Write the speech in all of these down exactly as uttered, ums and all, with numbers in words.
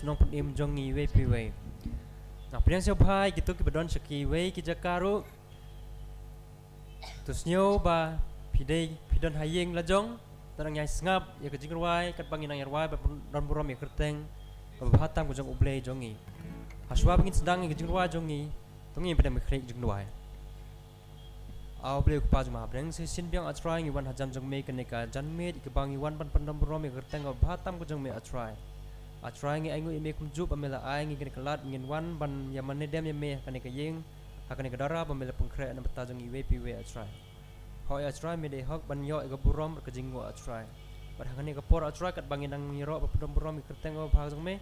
Nongpynim jong ngi iwei pa iwei. Nga pdiang sngewbha ïa kito kiba don sha kiwei ki jaka ruh. To sngewbha phi dei, phi don ha ïing la jong. Te nang ïai sngap ïa ka jingrwai katba ngi nang ïarwai ban don burom ïa ka kyrteng kaba bha tam ka jong U Blei jong ngi. Hashwa ba ngin sdang ïa ka jingrwai jong ngi, to ngin ïa pdiang bynta ka jingduwai. A U Blei U Kpa jong ngi, ha bneng sa shisien biang, A Trai, ngi wan hajan jong me kane ka janmiet, kaba ngi wan ban pyndon burom ïa ka kyrteng kaba bha tam ka jong me, A Trai. A Trai, ngi ainguh ïa me kumjuh ba me la ai ngi kane ka lad ngin wan ban ïamane dem ïa me ha kane ka ïing, ha kane ka dara ba me la pynkhreh na bynta jong ngi iwei pa iwei, A Trai. Hooid, A Trai, me dei hok ban ïoh ïa ka burom bad ka jingnguh, A Trai. Bad ha kane ka por, A Trai, katba ngi nang ïaroh ban pyndon burom ïa ka kyrteng kaba bha jong me,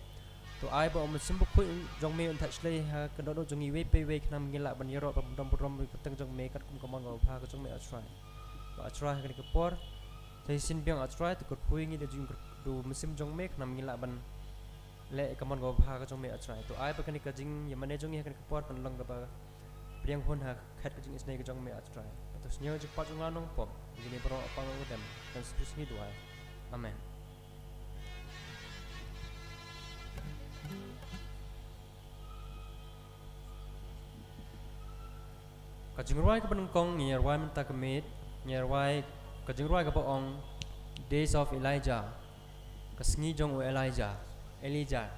to ai ba U Mynsiem Bakhuid jong me un thait shlei ha ka dohnud jong ngi iwei pa iwei, khnang ba ngin lah ban ïaroh ban pyndon burom ïa ka kyrteng jong me katkum ka mon kaba bha ka jong me, A Trai. Bad A Trai, ha kane ka por sa shisien biang, A Trai, to kyrkhu ïa ngi da jingkyrkhu U Mynsiem jong me, khnang ba ngin lah ban leh ïa ka mon kaba bha ka jong me, A Trai. To ai ba kane ka jingïamane jong ngi ha kane ka por kan long kaba pdiang hun ha khet ka jingisynei ka jong me, A Trai. Bad to sngewbha jingpynlong nongpop ïa kine baroh, A Kpa, ngan ong, ha ka kyrteng Jisu Khrist ngi duwai. Amen. Ka jingrwai kaba nyngkong ngi ïarwai mynta ka miet, ngi ïarwai ka jingrwai kaba ong Days of Elijah, ka sngi jong u Elijah, Elijah.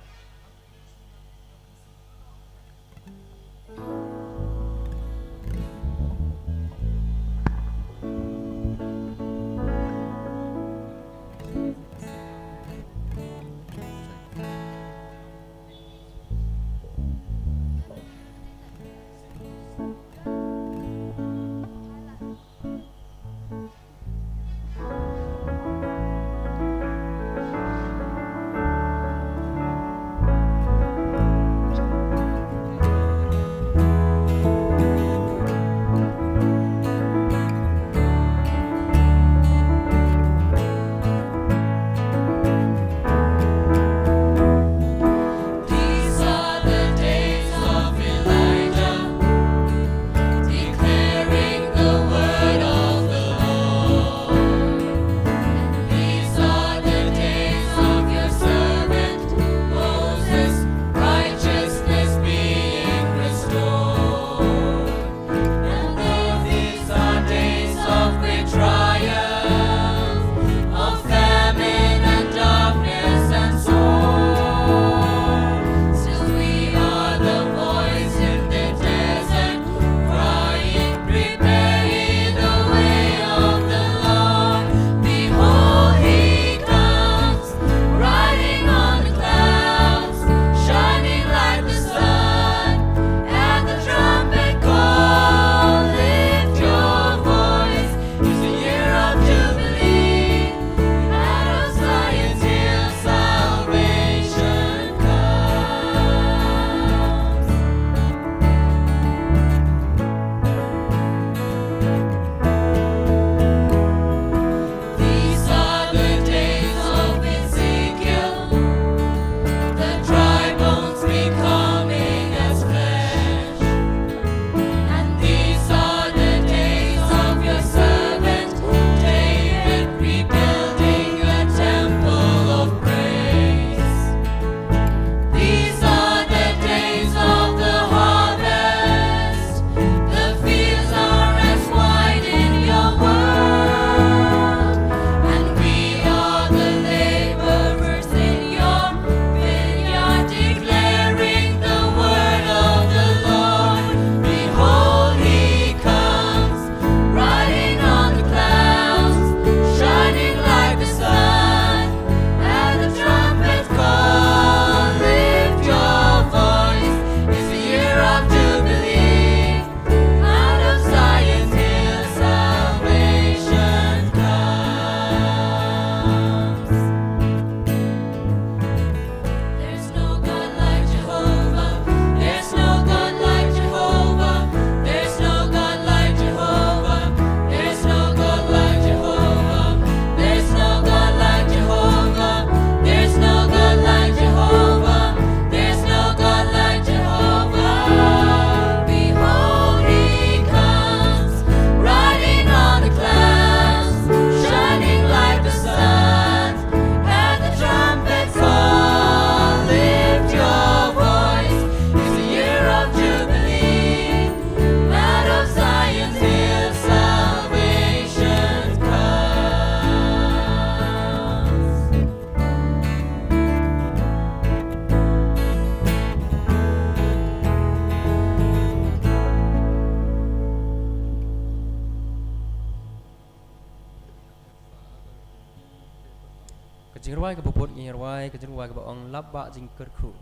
Jingrwai kaba bud ngi rwai ka jingrwai kaba ong Lap Bah Jingkyrkhu.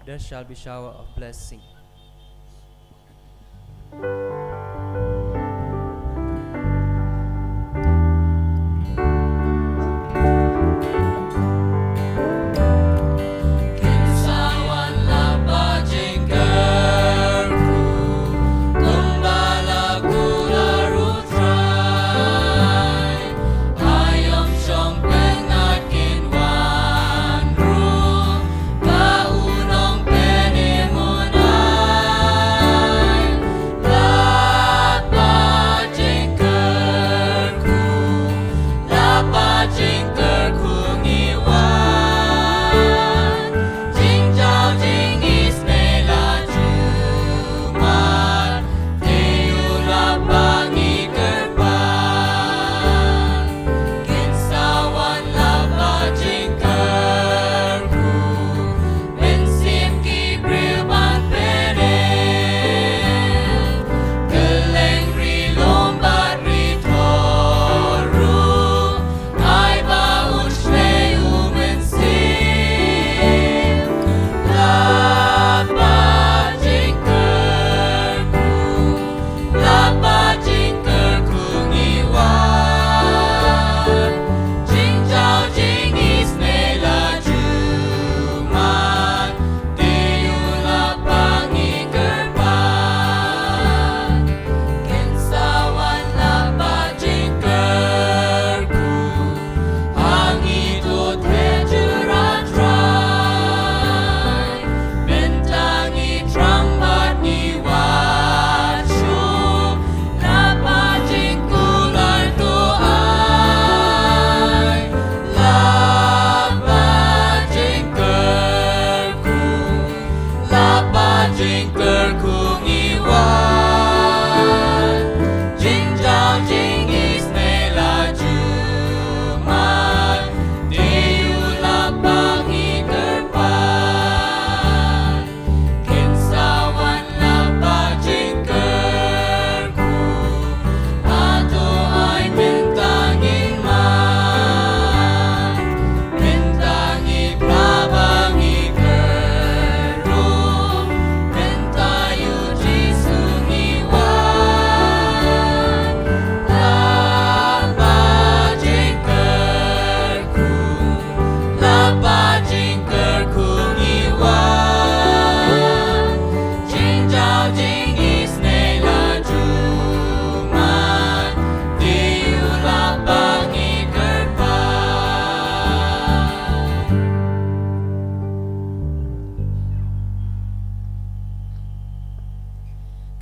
There shall be shower of blessing.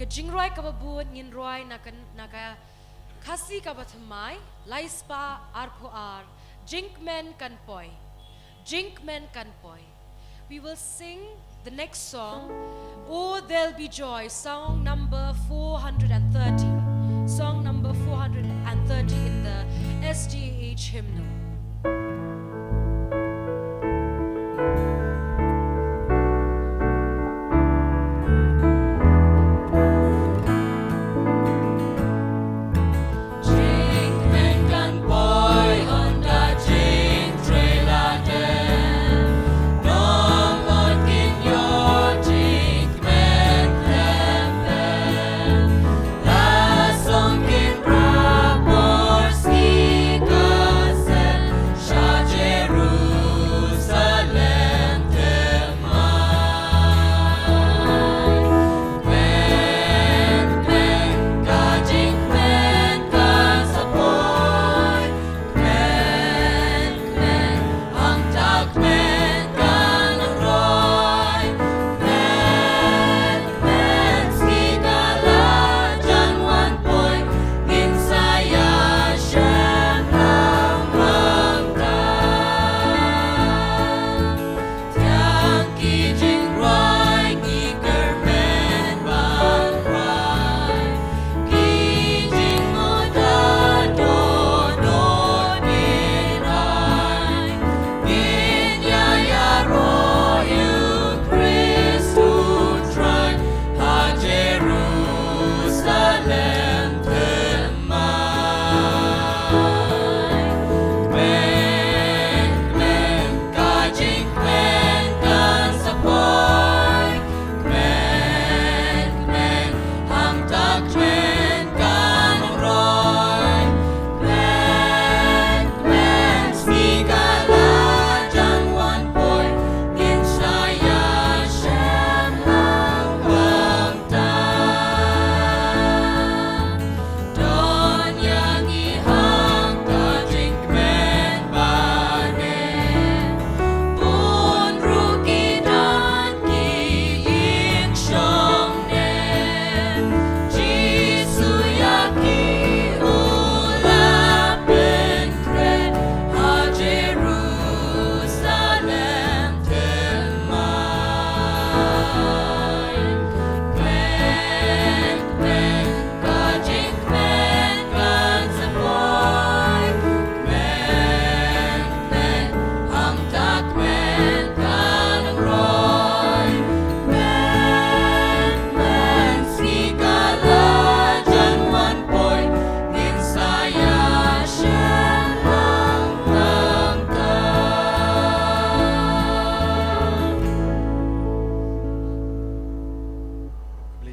Ka jingrwai kaba bud ngin rwai na ka, na ka Khasi kaba thymmai, lai spah arphew ar, Jingkmen kan poi. Jingkmen kan poi. We will sing the next song, Oh There'll Be Joy, song number four hundred and thirty. Song number four hundred and thirty in the S D A H hymnal.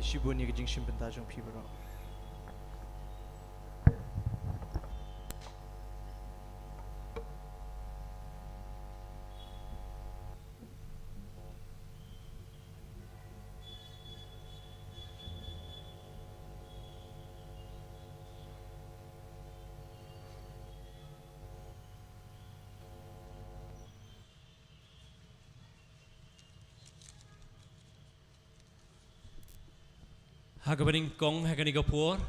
Shibun ïa ka jingshim bynta jong phi baroh. Ha kaba nyngkong ha kane ka por,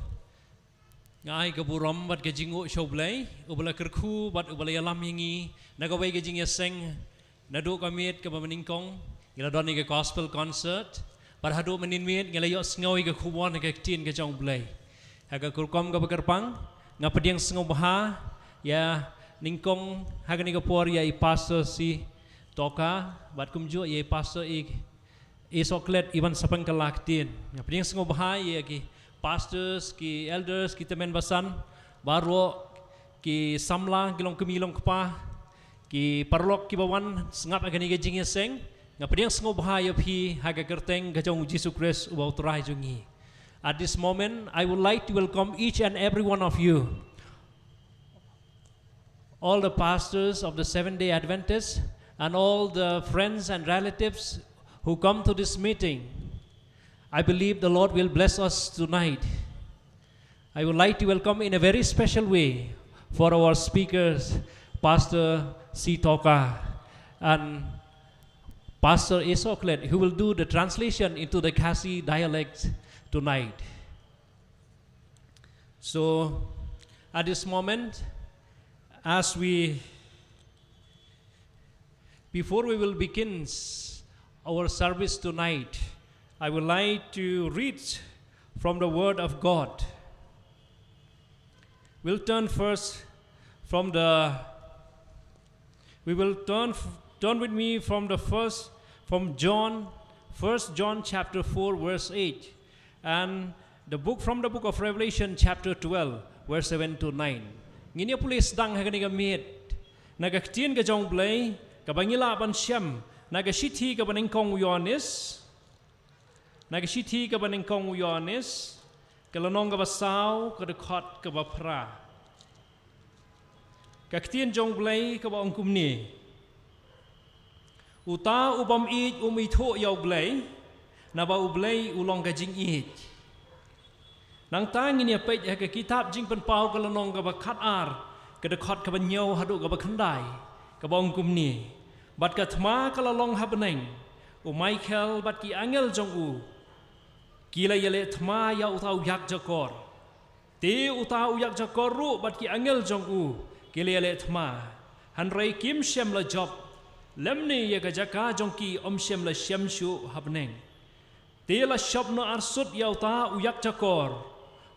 nga ai ka burom bad ka jingnguh sha U Blei, uba la kyrkhu bad uba la ïalam ïa ngi na kawei ka jingïaseng naduh ka miet kaba nyngkong ngi la don ïa ka gospel concert, bad haduh mynnin miet ngi la ïohsngew ïa ka khubor na ka ktien ka jong U Blei. Ha ka rukom kaba kyrpang, nga pdiang sngewbha ïa nyngkong ha kane ka por ïa i Pastor C Toka, bad kumjuh ïa i Pastor i i Soklet i ban sa pynkylla ktien. Nga pdiang sngewbha ïa ki pastors, ki elders, ki tymmen basan baroh, ki samla, ki longkmie longkpa, ki paralok kiba wan sngap ha kane ka jingïaseng. Nga pdiang sngewbha ïa phi ha ka kyrteng ka jong U Jisu Khrist uba U Trai jong ngi. At this moment, I would like to welcome each and every one of you, all the pastors of the Seventh Day Adventists, and all the friends and relatives who come to this meeting. I believe the Lord will bless us tonight. I would like to welcome in a very special way for our speakers, Pastor C Toka and Pastor Isoklet, who will do the translation into the Khasi dialect tonight. So, at this moment, as we, before we will begin s-, our service tonight, I would like to read from the Word of God. We'll turn first from the We will turn f-, turn with me from the first, from John, First John chapter four, verse eight, and the book, from the book of Revelation chapter twelve, verse seven to nine. Ngin ïa pule sdang ha kane ka miet na ka ktien ka jong U Blei kaba ngi lah ban shem na ka shithi kaba nyngkong u Ïoannis, na ka shithi kaba nyngkong u Ïoannis, ka lynnong kaba saw, ka dkhot kaba phra. Ka ktien jong U Blei kaba ong kumne: Uta u bym ïeit um ithuh ïa U Blei, naba U Blei u long ka jingïeit. Nangta ngin ïa peit ha ka kitab Jingpynpaw ka lynnong kaba khatar, ka dkhot kaba hynñiew haduh kaba khyndai, kaba ong kumne: Bad ka thma ka la long ha bneng, u Michael bad ki angel jong u ki la ïaleh thma ïa uta u ïakjakor. Te uta u ïakjakor ruh bad ki angel jong u ki la ïaleh thma, hynrei kim shym la jop, lymne ïa ka jaka jong ki ym shym la shem shuh ha bneng. Te la shop noh arsut ïa uta u ïakjakor.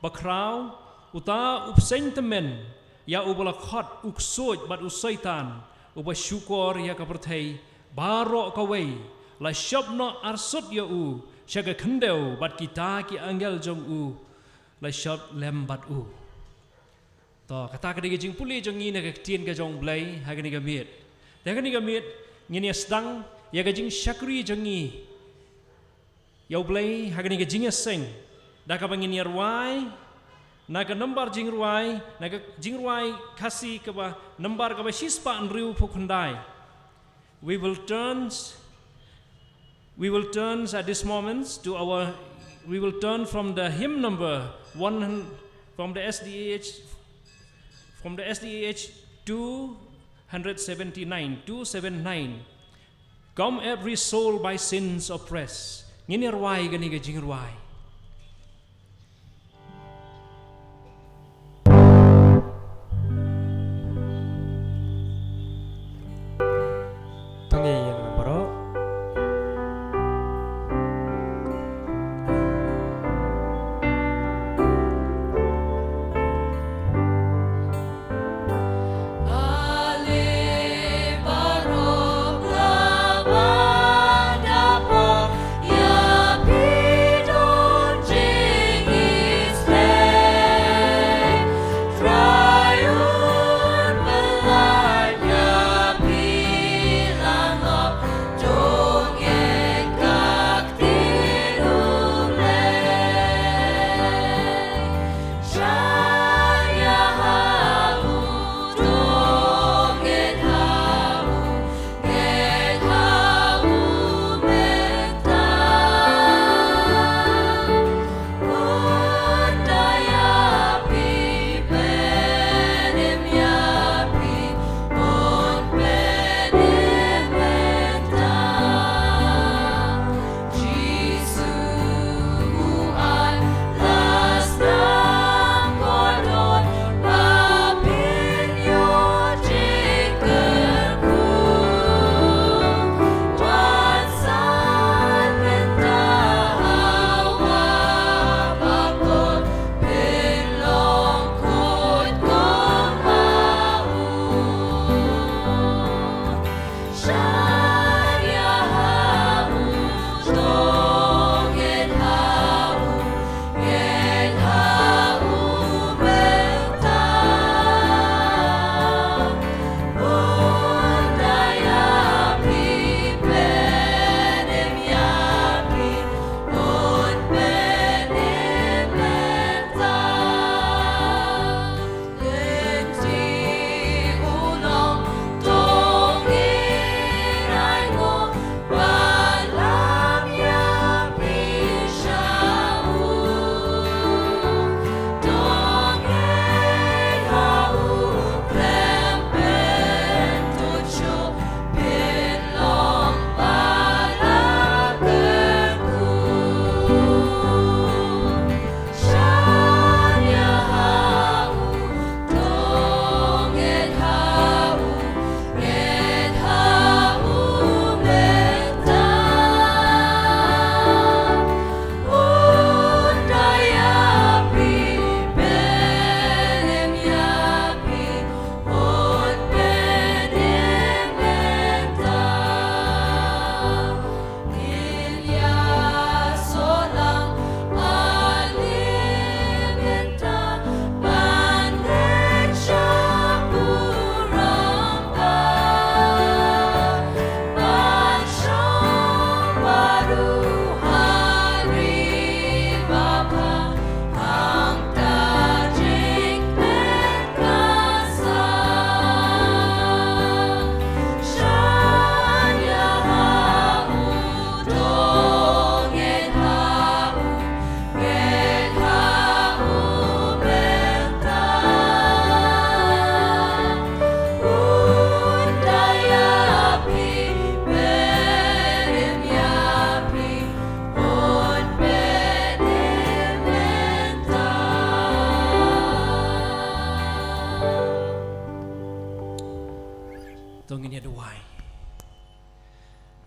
Bakhraw, uta u bseiñ tymmen ïa uba la khot u Ksuid bad u Soitan, uba shukor ïa ka pyrthei baroh kawei, la shop noh arsut ïa u sha ka khyndew, bad kita ki angel jong u la shop lem bad u. To, kata ka dei ka jingpule jong ngi na ka ktien ka jong U Blei ha kane ka miet. Te ha kane ka miet ngin ïa sdang ïa ka jingshakri jong ngi ïa U Blei ha kane ka jingïaseng da kaba ngin ïa rwai na ka nambar jingrwai, na ka jingrwai Khasi kaba nambar kaba shispah hynriewphew khyndai. We will turn, we will turn at this moment to our, we will turn from the hymn number one hundred, from the S D A H, from the S D A H two hundred seventy-nine, two seven nine. Come every soul by sins oppressed. Ngin ïa rwai kane ka jingrwai. To ngin ïa baroh.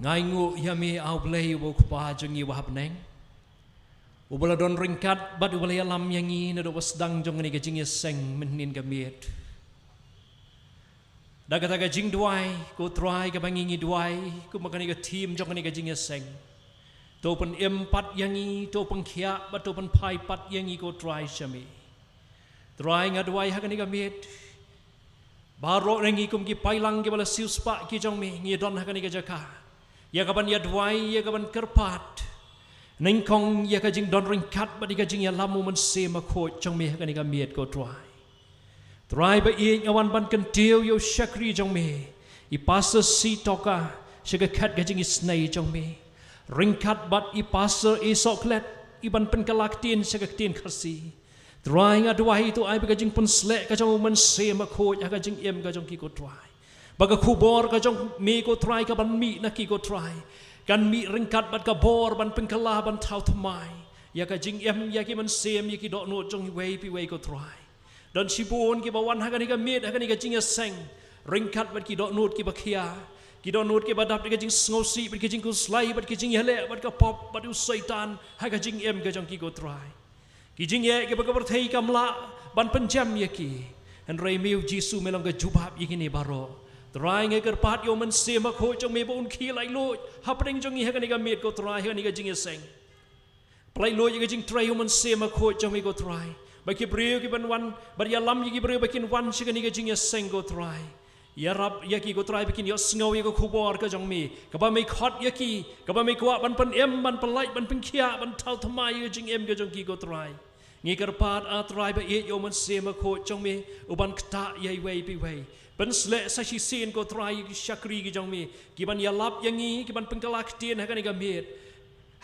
Ngi ainguh ïa me, A U Blei, uba U Kpa jong ngi uba ha bneng, uba la don ryngkat bad uba la ïalam ïa ngi naduh ba sdang jong kane ka jingïaseng mynhynnin ka miet. Da kata ka jingduwai, ko Trai, kaba ngi ngi duwai kum ha kane ka theme jong kane ka jingïaseng, to pynim pat ïa ngi, to pynkhiah bad to pynphai pat ïa ngi, ko Trai, sha me. Trai, nga duwai ha kane ka miet, baroh na ngi kum ki paidlang kiba la siewspah ki jong me, ngi don ha kane ka jaka, ïa kaban ïaduwai, ïa kaban kyrpad, nyngkong ïa ka jingdon ryngkat bad ïa ka jingïalam U Mynsiem Bakhuid jong me ha kane ka miet, ko Trai. Trai baieit, nga wan ban kyntiew ïa u shakri jong me, i Pastor C. Toka, sha ka khat ka jingisynei jong me, ryngkat bad i Pastor A. Sohkhlet, iban pynkylla ktien sha ka ktien Khasi. Trai, nga duwai to ai ba ka jingpynsleh ka jong U Mynsiem Bakhuid ha ka jingim ka jong ki, ko Trai, ba ka khubor ka jong me, ko Trai, kaban mih na ki, ko Trai, kan mih ryngkat bad ka bor ban pynkylla, ban thaw thymmai ïa ka jingim, ïa ki mynsiem, ïa ki dohnud jong iwei pa iwei, ko Trai. Don shibun kiba wan ha kane ka miet, ha kane ka jingïaseng, ryngkat bad ki dohnud kiba khia, ki dohnud kiba dap da ka jingsngewsih bad ka jingkhuslai bad ka jingïaleh bad ka pop bad u Soitan ha ka jingim ka jong ki, ko Trai. Ki jingeh kiba ka pyrthei kam lah ban pynjem ïa ki. Hynrei me, U Jisu, me long ka jubab ïa kine baroh. Trai, nga kyrpad ïa U Mynsiem Bakhuid jong me ba un khie laitluid hapdeng jong ngi ha kane ka miet, ko Trai, ha kane ka jingïaseng. Pynlaitluid ïa ka jingtrei U Mynsiem Bakhuid jong me, ko Trai, ba ki briew kiban wan, ba ïalam ïa ki briew ba kin wan sha kane ka jingïaseng, ko Trai. Ïarap ïa ki, ko Trai, ba kin ïohsngew ïa ka khubor ka jong me, kaba me khot ïa ki, kaba me kwah ban pynim, ban pynlait, ban pynkhiah, ban thaw thymmai ïa ka jingim ka jong ki, ko Trai. Ngi kyrpad, A Trai baieit, ïa U Mynsiem Bakhuid jong me uban ktah ïa iwei pa iwei. Pynsleh sa shisien, ko Trai, ïa ki shakri ki jong me, kiban ïalap ïa ngi, kiban pynkylla ktien ha kane ka miet,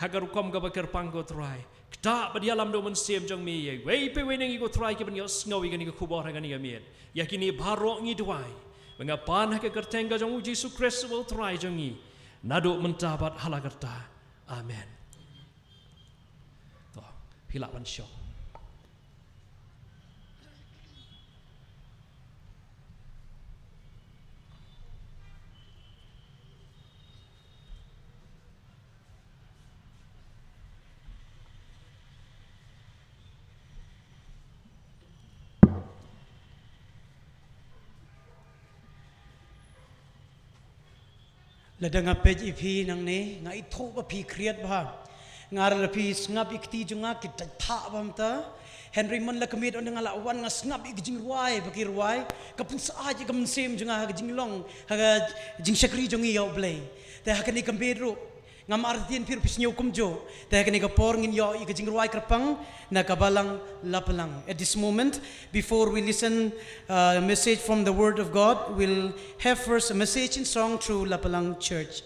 ha ka rukom kaba kyrpang, ko Trai. Ktah bad ïalam da U Mynsiem jong me ïa iwei pa iwei na ngi, ko Trai, kiban ïohsngew ïa kane ka khubor ha kane ka miet. Ïa kine baroh ngi duwai, ba nga pan ha ka kyrteng ka jong U Jisu Khrist uba U Trai jong ngi, naduh mynta bad hala karta. Amen. To, phi lah ban shong. Lada nga peit ïa phi nangne, nga ithuh ba phi khriat bha. Nga ruh, lada phi sngap ïa ki kti jong nga, ki dei thah bha mynta. Hynrei man la ka miet, ynda nga la wan, nga sngap ïa ki jingrwai ba ki rwai, ka pynsah ïa ka mynsiem jong nga ha ka jinglong, ha ka jingshakri jong ngi ïa U Blei. Te ha kane ka miet ruh, ngam artatien phi ruh phi sngew kumjuh. Te ha kane ka por ngin ïoh ïa ka jingrwai kyrpang na ka balang Lapalang. At this moment, before we listen, uh, a message from the Word of God, we'll have first a message in song through Lapalang Church.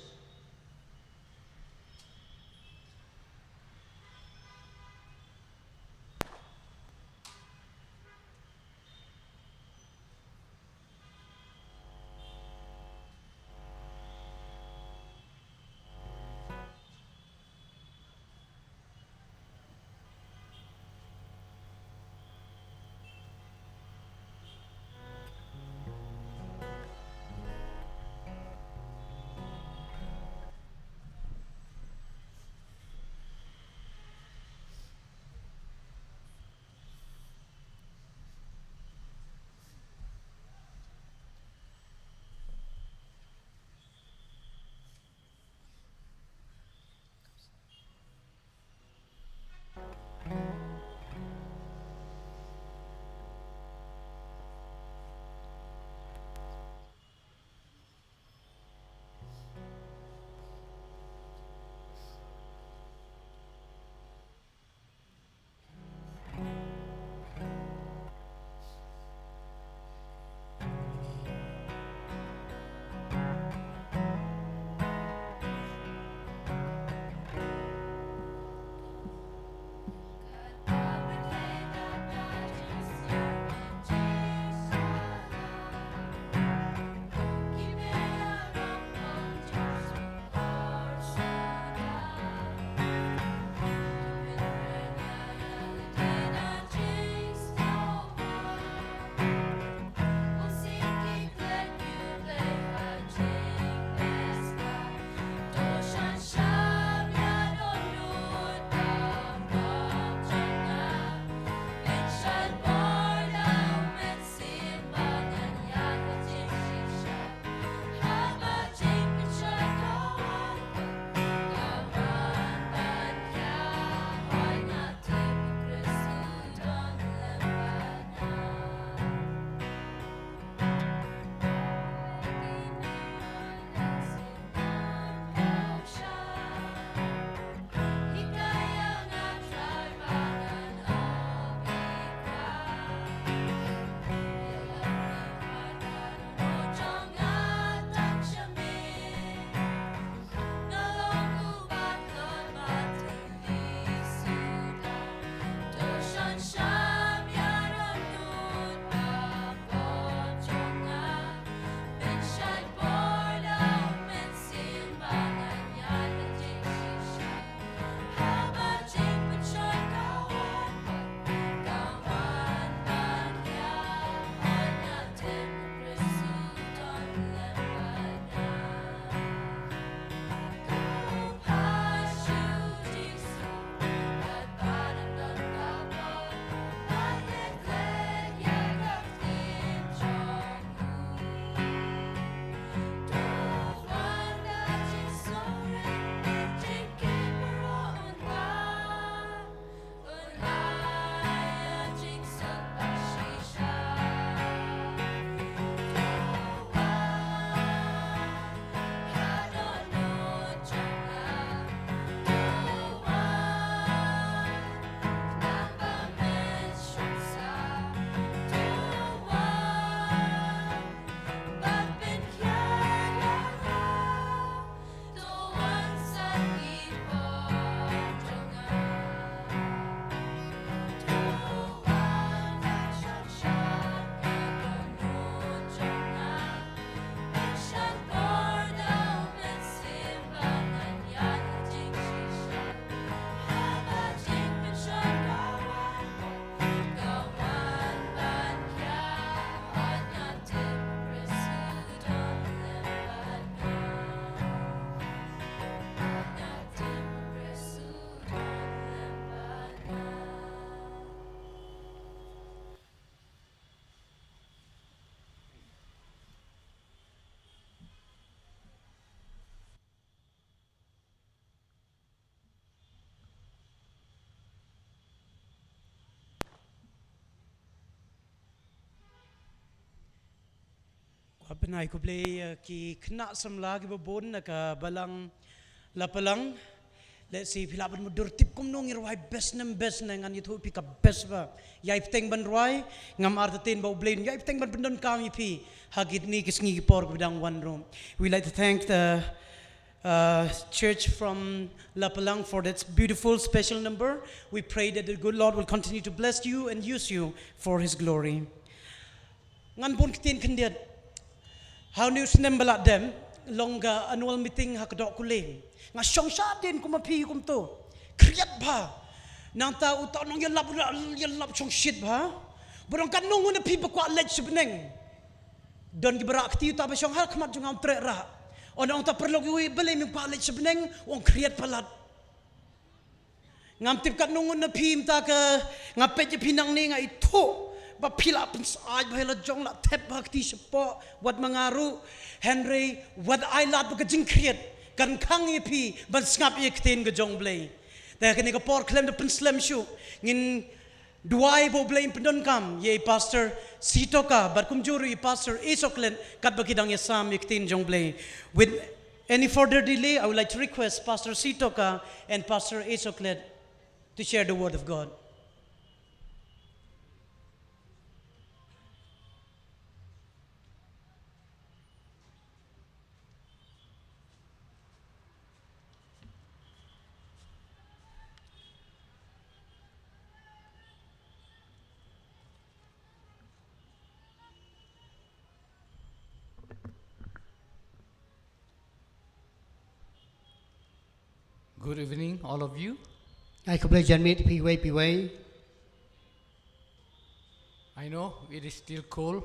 Bnai khublei ïa ki khynnah samla kiba bun na ka balang Lapalang. Let's see, phi lah ban mutdur tip kumno ngi rwai best nem best ne, ngan ïathuh phi ka best ba ïai bteng ban rwai. Ngam artatien ba U Blei un ïai bteng ban pyndonkam ïa phi ha kine ki sngi ki por kiba dang wan ruh. We like to thank the uh, church from Lapalang for that beautiful special number. We pray that the good Lord will continue to bless you and use you for His glory. Ngan bun ktien khyndiat. Ha une u snem ba la dep, long ka annual meeting ha ka Dohkuleng. Nga shong shadien kum ma phi kumto. Khriat bha. Nangta uta u nongïalap, ïalap shongshit bha. Ba ong katno ngut na phi ba kwah leit sha bneng. Don kiba rah kti, uta ba shong ha khmat jong nga um treh rah. Ong, ong uta, paralok, iwei balei ym kwah leit sha bneng? Ong khriat palat. Ngam tip katno ngut na phi mynta ka, nga peit ïa phi nangne nga ithuh ba phi la pynsyaid bha ïa la jong, la thep bha kti shapoh, wat ma nga ruh. Hynrei wat ai lad ba ka jingkhriat kan khang ïa phi ban sngap ïa ka ktien ka jong U Blei. Te kane ka por khlem da pynslem shuh, ngin duwai ba U Blei un pyndonkam ïa i Pastor Sitoka bad kumjuh ruh i Pastor Isoklet katba ki dang ïasam ïa ka ktien jong U Blei. With any further delay, I would like to request Pastor Sitoka and Pastor Isoklet to share the word of God. Good evening, all of you. Ai khublei janmiet phi iwei pa iwei. I know it is still cold.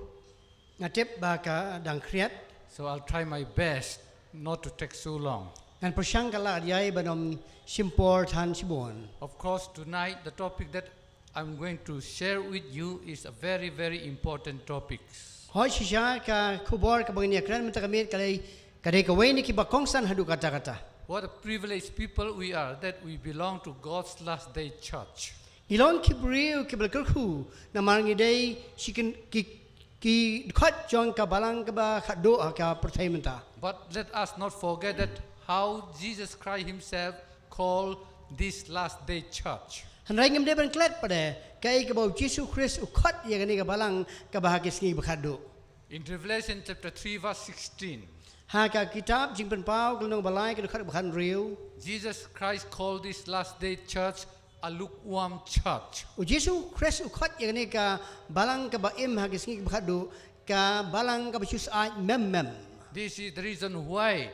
Nga tip ba ka dang khriat. So I'll try my best not to take so long. Ngan pyrshang ka lad ïa i ban ym shim por than shibun. Of course, tonight the topic that I'm going to share with you is a very, very important topic. Hooid shisha ka khubor kaba ngin ïakren mynta ka miet ka dei, ka dei kawei na kiba kongsan haduh katta katta. What a privileged people we are that we belong to God's last day church. Ngi long ki briew kiba la kyrkhu namar ngi dei shi kin-, ki, ki dkhot jong ka balang kaba khatduh ha ka pyrthei mynta. But let us not forget that how Jesus Christ himself called this last day church. Hynrei ngim dei ban klet pat de kaei kaba U Jisu Khrist u khot ïa kane ka balang kaba ha ki sngi ba khatduh. In Revelation chapter three verse sixteen, ha ka kitab Jingpynpaw ka lynnong ba lai ka dkhot ba khathynriew, Jesus Christ called this last day church a lukewarm church. U Jisu Khrist u khot ïa kane ka balang kaba im ha ki sngi ba khatduh ka balang kaba shu syaid mem mem. This is the reason why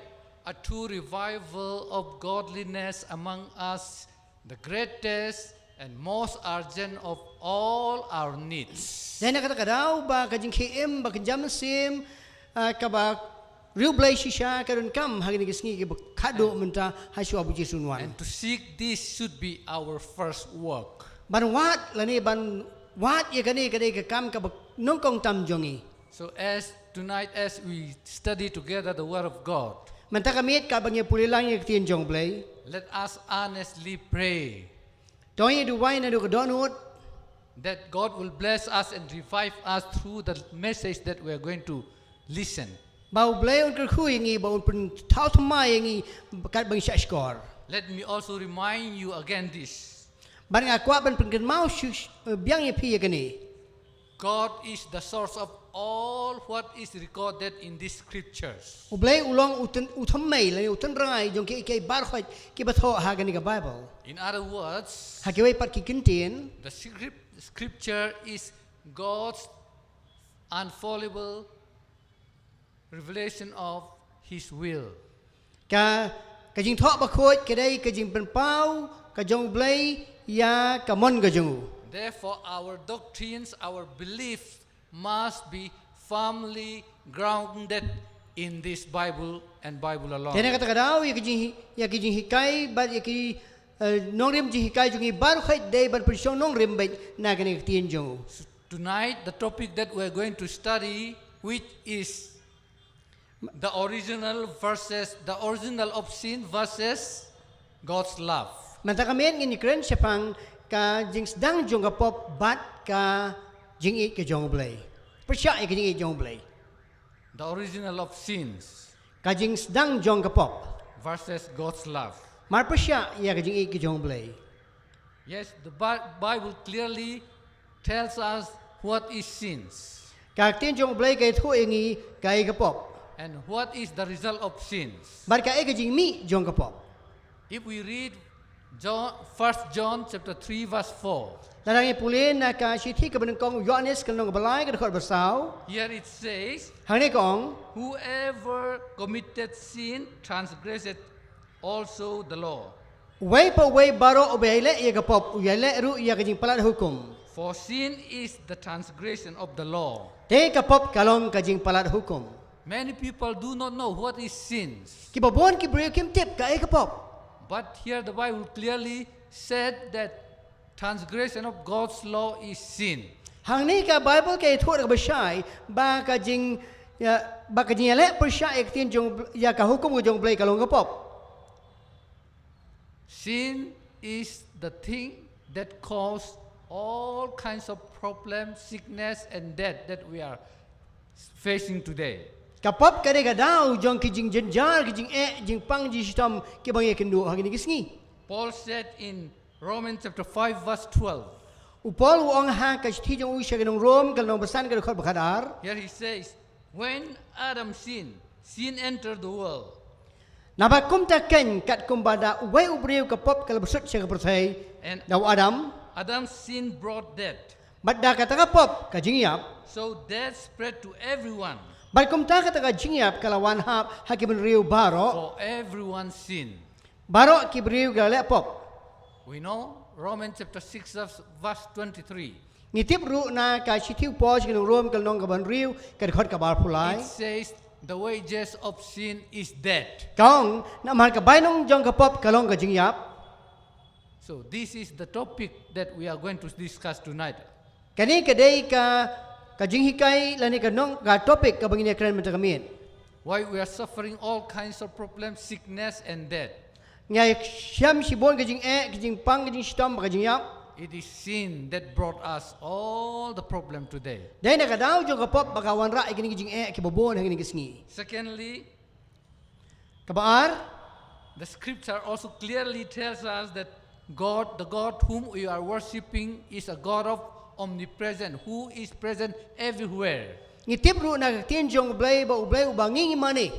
a true revival of godliness among us, the greatest and most urgent of all our needs. Dei na kata ka daw ba ka jingkhie im ba kynja mynsiem, ah, kaba riewblei shisha ka donkam ha kine ki sngi kiba khatduh mynta ha shuwa ba U Jisu un wan. And to seek this should be our first work. Ban wad lane ban wad ïa kane ka dei ka kam kaba nyngkong tam jong ngi. So as tonight, as we study together the word of God, mynta ka miet kaba ngi pule lang ïa ka ktien jong U Blei, let us earnestly pray. To ngin duwai naduh ka dohnud that God will bless us and revive us through the message that we are going to listen. Ba U Blei un kyrkhu ïa ngi, ba un pynthaw thymmai ïa ngi katba ngi shah shkor. Let me also remind you again this. Bad nga kwah ban pynkynmaw shu, eh, biang ïa phi ïa kane. God is the source of all what is recorded in these scriptures. U Blei u long u tyn-, u thymmei lane u tynrai jong kiei kiei baroh kiba thoh ha kane ka Bible. In other words, ha kiwei pat ki kyntien, the scrip-, scripture is God's unfallible revelation of his will. Ka, ka jingthoh bakhuid ka dei ka jingpynpaw ka jong U Blei ïa ka mon ka jong u. Therefore, our doctrines, our beliefs must be firmly grounded in this Bible and Bible alone. Te na kata ka daw ïa ka jing, ïa ka jinghikai bad ïa ki, eh, nongrim jinghikai jong ngi baroh dei ban pynshong nongrim beit na kane ka ktien jong u. Tonight, the topic that we're going to study, which is the original versus, the original of sin versus God's love. Mynta ka miet ngin ïakren shaphang ka jingsdang jong ka pop bad ka jingïeit ka jong U Blei. Pyrshah ïa ka jingïeit jong U Blei. The original of sins ka jingsdang jong ka pop. Versus God's love. Mar pyrshah ïa ka jingïeit ka jong U Blei. Yes, the Bi- Bible clearly tells us what is sins Ka ktien jong U Blei ka ïathuh ïa ngi kaei ka pop. And what is the result of sins. Bad kaei ka jingmih jong ka pop. If we read John, First John chapter three verse four, Lada ngi pule na ka shithi kaba nyngkong u Ïoannis ka lynnong kaba lai ka dkhot ba saw. Here it says, Hangne ka ong, "Whoever committed sin transgresseth also the law." Uwei pa uwei baroh uba ïaleh ïa ka pop u ïaleh ruh ïa ka jingpalat hukum. For sin is the transgression of the law. Te ka pop ka long ka jingpalat hukum. Many people do not know what is sins. Kiba bun ki briew kim tip kaei ka pop. But here the Bible clearly said that transgression of God's law is sin. Hangne ka Bible ka ïathuh da kaba shai ba ka jing ïa ba ka jingïaleh pyrshah ïa ka ktien jong ïa ka hukum ka jong U Blei ka long ka pop. Sin is the thing that cause all kinds of problems, sickness and death that we are facing today. Ka pop ka dei ka daw jong ki jingjynjar, ki jingeh, jingpang, jingshitom kiba ngi ïakynduh ha kine ki sngi. Paul said in Romans chapter five verse twelve. U Paul u ong ha ka shithi jong u sha ki nong Rom ka lynnong ba san ka dkhot ba khatar. Here he says, "When Adam sinned, sin entered the world." Naba kumta keiñ katkum ba da uwei u briew ka pop ka la bsut sha ka pyrthei. And Da u Adam. Adam's sin brought death. Bad da kata ka pop ka jingïap. So death spread to everyone. Bad kumta kata ka jingïap ka la wan hap ha ki bynriew baroh. For everyone sin. Baroh ki briew ki la leh pop. We know Romans chapter six verse twenty-three. Ngi tip ruh na ka shithi u Paul sha ki nong Rom ka lynnong kaba hynriew ka dkhot kaba arphew lai. It says the wages of sin is death. Ka ong namar ka bainong jong ka pop ka long ka jingïap. So this is the topic that we are going to discuss tonight. Kane ka dei ka ka jinghikai lane ka nong ka topic kaba ngin ïakren mynta ka miet. Why we are suffering all kinds of problems, sickness and death. Ngi ïa shem shibun ka jingeh, ka jingpang, ka jingshitom, ka jingïap. It is sin that brought us all the problem today. Dei na ka daw jong ka pop ba ka wanrah ïa kine ki jingeh kiba bun ha kine ki sngi. Secondly, Kaba ar, the scripture also clearly tells us that God, the God whom we are worshipping, is a God of omnipresent, who is present everywhere. Ngi tip ruh na ka ktien jong U Blei ba U Blei uba ngi ngi mane.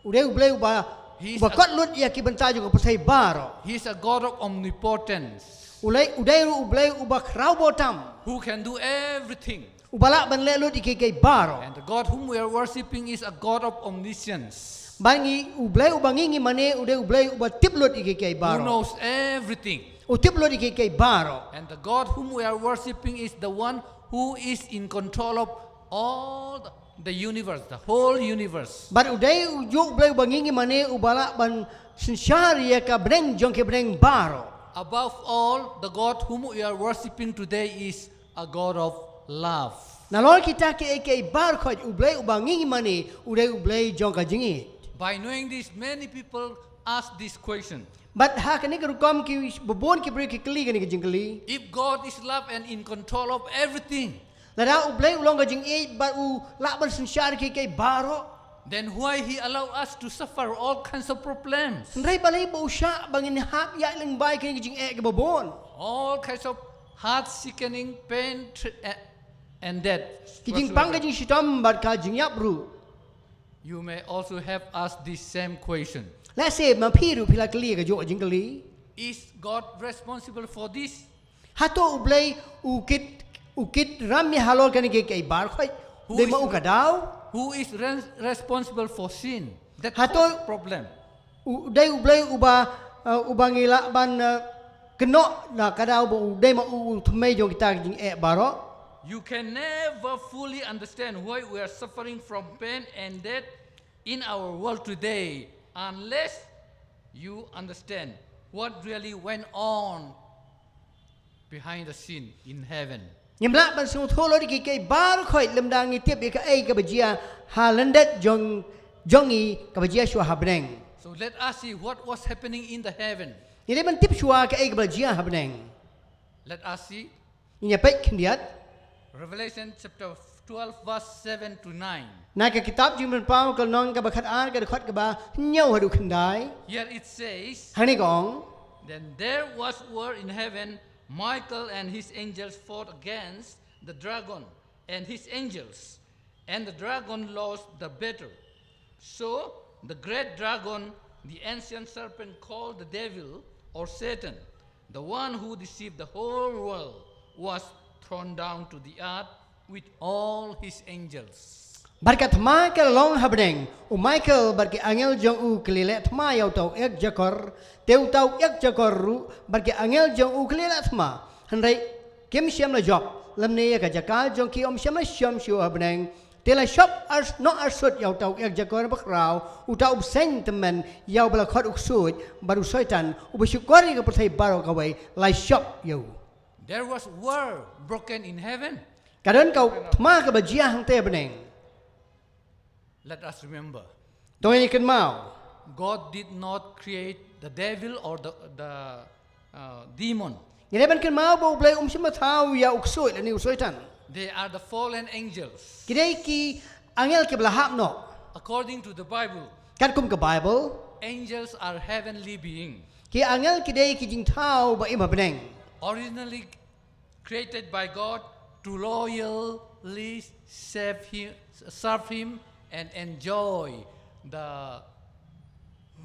U dei U Blei uba He's uba a- kot lut ïa ki bynta jong ka pyrthei baroh. He is a God of omnipotence, U Blei, u dei ruh U Blei uba khraw bor tam. Who can do everything. Uba lah ban leh lut ïa kiei kiei baroh. And the God whom we are worshipping is a God of omniscience, Ba ngi U Blei uba ngi ngi mane u dei U Blei uba tip lut ïa kiei kiei who baroh. Knows everything. U tip lut ïa kiei kiei baroh. And the God whom we are worshipping is the one who is in control of all the, the universe, the whole universe. Bad u dei ujuh U Blei uba ngi ngi mane uba lah ban synshar ïa ka bneng jong ki bneng baroh. Above all, the God whom we are worshipping today is a God of love. Nalor kita kiei kiei baroh khoit U Blei uba ngi ngi mane u dei U Blei jong ka jingïeit. By knowing this, many people ask this question. Bad ha kane ka rukom ki bun ki briew ki kylli kane ka jingkylli. If God is love and in control of everything, Lada U Blei u long ka jingïeit bad u lah ban synshar kiei kiei baroh. Then why he allow us to suffer all kinds of problems? Hynrei balei ba u shah ba ngin hap ïaid lyngba ïa kine ki jingeh kiba bun? All kinds of heart sickening pain tr- eh, and death. Ki jingpang, ki Whatsoever. Jingshitom bad ka jingïap ruh. You may also have asked this same question. Lehse ma phi ruh phi la kylli ka jong ka jingkylli. Is God responsible for this? Hato U Blei u kit, u kit ram ïa halor kane kiei kiei baroh khoit? Who Dei is- ma u ka daw? Who is res- responsible for sin? That Hato- problem. U dei U Blei uba, uh, uba ngi lah ban, uh, kynnoh na ka daw ba u dei ma u, u thymmei jong kita ki jingeh baroh. You can never fully understand why we are suffering from pain and death in our world today unless you understand what really went on behind the scene in heaven. Ngim lah ban sngewthuh lut ïa kiei kiei baroh khoit lymda ngi tip ïa kaei kaba jia ha lyndet jong, jong ngi kaba jia shuwa ha bneng. So let us see what was happening in the heaven. Ngin ïa ban tip shuwa kaei kaba jia ha bneng. Let us see. Ngin ïa peit khyndiat. Revelation chapter twelve, verse seven to nine. Na ka kitab Jingpynpaw ka lynnong kaba khatar, ka dkhot kaba hynñiew haduh khyndai. Here it says, Hangne ka ong. Then there was war in heaven. Michael and his angels fought against the dragon and his angels, and the dragon lost the battle. So the great dragon, the ancient serpent called the devil or Satan, the one who deceived the whole world, was thrown down to the earth with all his angels. Bad ka thma ka la long ha bneng, u Michael bad ki angel jong u ki la leh thma ïa uta u ek jakor, te uta u ek jakor ruh bad ki angel jong u ki la leh thma. Hynrei kim shym la jop, lymne ïa ka jaka jong ki ym shym la shong shuh ha bneng. Te la shop ar, noh arsut ïa uta u ek jakor bakhraw, uta u bseiñ tymmen, ïa uba la khot u ksuid bad u soitan, uba shukor ïa ka pyrthei baroh kawei, la shop ïa u. There was war broken in heaven. Ka don ka thma kaba jia hangta ha bneng. Let us remember, To ngin kynmaw, God did not create the devil or the, the uh, demon. ngi dei ban kynmaw ba U Blei um shym la thaw ïa u ksuid lane u soitan. They are the fallen angels. Ki dei ki angel kiba la hap noh. According to the Bible, Katkum ka Bible, angels are heavenly being, ki angel ki dei ki jingthaw ba im ha bneng. Originally created by God to loyally serve him, serve him and enjoy the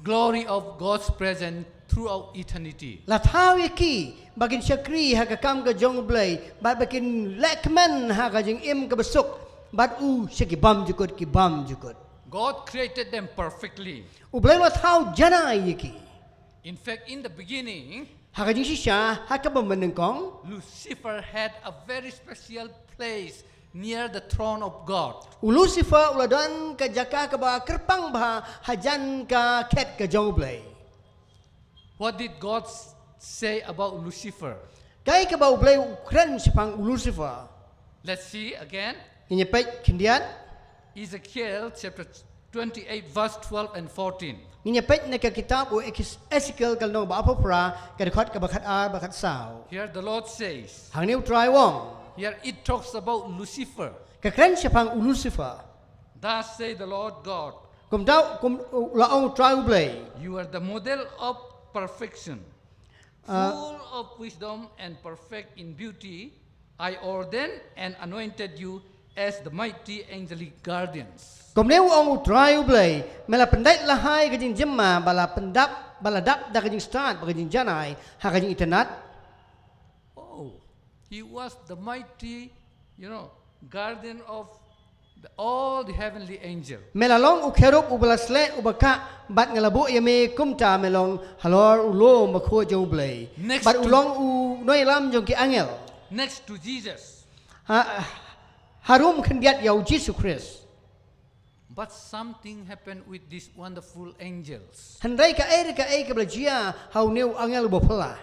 glory of God's presence throughout eternity. La thaw ïa ki ba kin shakri ha ka kam ka jong U Blei, bad ba kin lehkmen ha ka jingim kaba suk bad u sha ki bymjukut ki bymjukut. God created them perfectly. U Blei u la thaw janai ïa ki. In fact, in the beginning, Ha ka jingshisha, ha kaba mynnyngkong, Lucifer had a very special place near the throne of God. U Lucifer u la don ka jaka kaba kyrpang bha hajan ka khet ka jong U Blei. What did God s- say about Lucifer? Kaei kaba U Blei u kren shaphang u Lucifer? Let's see again. Ngin ïa peit khyndiat. Ezekiel chapter twenty-eight, verse twelve and fourteen. Ngin ïa peit na ka kitab u Ekis- Ezekiel ka lynnong ba arphew phra, ka dkhot kaba khatar bad khatsaw. Here the Lord says, Hangne U Trai u ong. Here it talks about Lucifer. Ka kren shaphang u Lucifer. Thus say the Lord God, Kumta, kum, u la ong U Trai U Blei. You are the model of perfection, Ah. full of wisdom and perfect in beauty. I ordained and anointed you as the mighty angelic guardians. Kumne u ong U Trai U Blei, me la pyndait la ha ïa ka jingjemma, ba la pyndap, ba la dap da ka jingstad, bad ka jingjanai, ha ka jingitynnad. Oh, he was the mighty, you know, guardian of the, all the heavenly angel. Me la long u kherub uba la sleh uba kah, bad nga la buh ïa me kumta me long halor u lum bakhuid jong U Blei. Next Bad u to- long u nongïalam jong ki angel. Next to Jesus. Ha, harum khyndiat ïa u Jisu Khrist. But something happened with these wonderful angels. Hynrei kaei re kaei kaba la jia ha une u angel uba phylla.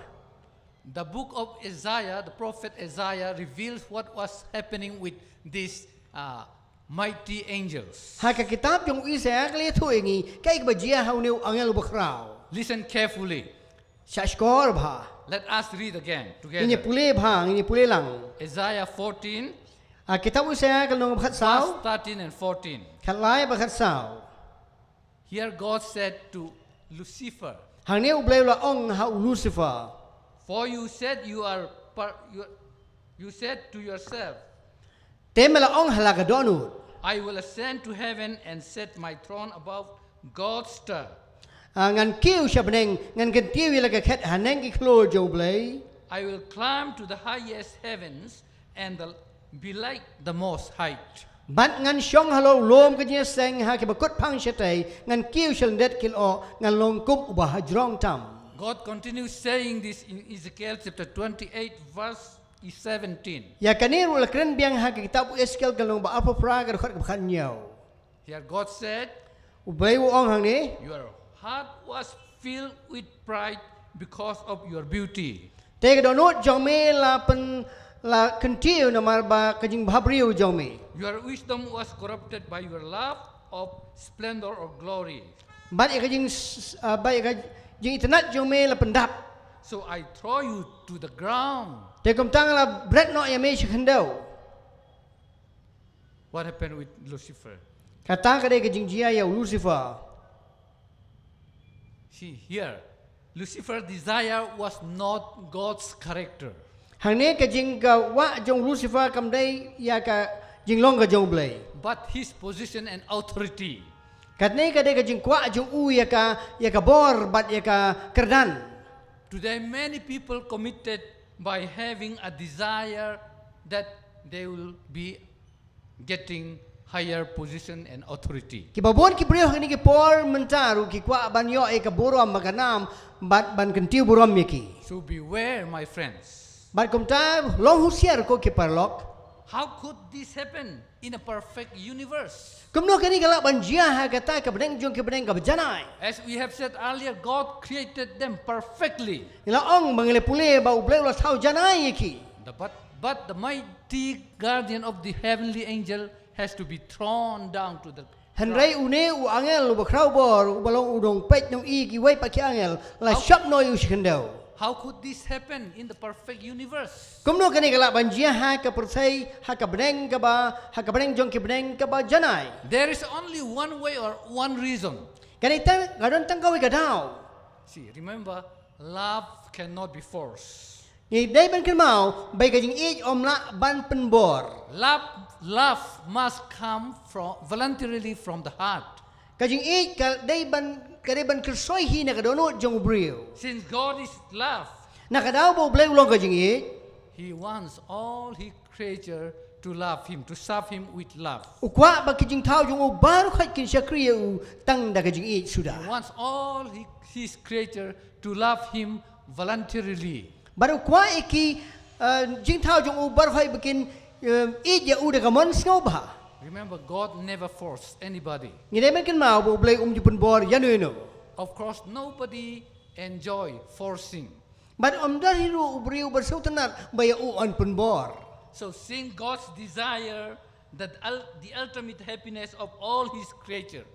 The book of Isaiah, the prophet Isaiah, reveals what was happening with these uh, mighty angels. Ha ka kitab jong u Isaïah ka la ïathuh ïa ngi kaei kaba jia ha une u angel uba khraw. Listen carefully. Shah shkor bha. Let us read again Ngin ïa together. pule bha, ngin ïa pule lang. Isaiah fourteen, Ha kitab u Isaïah ka lynnong ba khatsaw. Verse thirteen and fourteen. Khatlai bad khatsaw. Here God said to Lucifer, Hangne U Blei u la ong ha u Lucifer. For you said you are, per, you, you said to yourself, Te me la ong ha la ka dohnud. I will ascend to heaven and set my throne above God's star. Ah, ngan kiew sha bneng, ngan kyntiew ïa la ka khet haneng ki khlur jong U Blei. I will climb to the highest heavens and the, be like the most high. Bad ngan shong halor u lum ka jingïaseng ha kiba kut phang shatei, ngan kiew sha lyndet ki lyoh, ngan long kum uba hajrong tam. God continues saying this in Ezekiel chapter twenty-eight, verse seventeen. Ïa kane ruh la kren biang ha ka kitab u Ezekiel ka lynnong ba arphew phra ka dkhot kaba khathynñiew. Here God said, U Blei u ong hangne. Your heart was filled with pride because of your beauty. Te ka dohnud jong me la pyn, la kyntiew namar ba ka jingbhabriew jong me. Your wisdom was corrupted by your love of splendor or glory. Bad ïa ka jing, ah, bad ïa ka jingitynnad jong me la pyndap. So I throw you to the ground. Te kumta nga la bret noh ïa me sha khyndew. What happened with Lucifer? Kata ka dei ka jingjia ïa u Lucifer. See here, Lucifer's desire was not God's character, Hangne ka jingkwah jong u Lucifer kam dei ïa ka jinglong ka jong u Blei. But his position and authority. Katne ka dei ka jingkwah jong u ïa ka, ïa ka bor bad ïa ka kyrdan. Today, many people committed by having a desire that they will be getting higher position and authority. Kiba bun ki briew ha kine ki por mynta ruh ki kwah ban ïoh ïa ka burom bad ka nam bad ban kyntiew burom ïa ki. So beware, my friends. Bad kumta long husiar ko ki paralok. How could this happen in a perfect universe? Kumno kane ka lah ban jia ha kata ka bneng jong ki bneng kaba janai. As we have said earlier, God created them perfectly. Ngi la ong ba ngi la pule ba u Blei u la thaw janai ïa ki. The, but, but the mighty guardian of the heavenly angel has to be thrown down to the Hynrei une u angel uba khraw bor uba long u nongpeit nongi kiwei pat ki angel la shop noh ïa u sha khyndew. How could this happen in the perfect universe? Kumno kane ka lah ban jia ha ka pyrthei, ha ka bneng kaba, ha ka bneng jong ki bneng kaba janai. There is only one way or one reason. Ka dei tang, ka don tang kawei ka daw. See, remember, love cannot be forced. Ngi dei ban kynmaw ba ka jingïeit ym lah ban pynbor. Love, love must come from voluntarily from the heart. Ka jingïeit ka dei ban, ka dei ban kyrsoi hi na ka dohnud jong u briew. Since God is love, Na ka daw ba u Blei u long ka jingïeit, He wants all His creature to love Him, to serve Him with love. U kwah ba ki jingthaw jong u baroh khoit kin shakri ïa u tang da ka jingïeit suda. He wants all His, His creature to love Him voluntarily. Bad u kwah ïa ki, eh, jingthaw jong u baroh khoit ba kin, eh, ïeit ïa u da ka mon sngewbha. Remember, God never forced anybody. Ngi dei ban kynmaw ba u Blei um ju pynbor ïano ïano. Of course, nobody enjoy forcing. Bad ym don hi ruh u briew ba sngewtynnat ba ïa u yn pynbor. So, seeing God's desire that ul- the ultimate happiness of all His creature,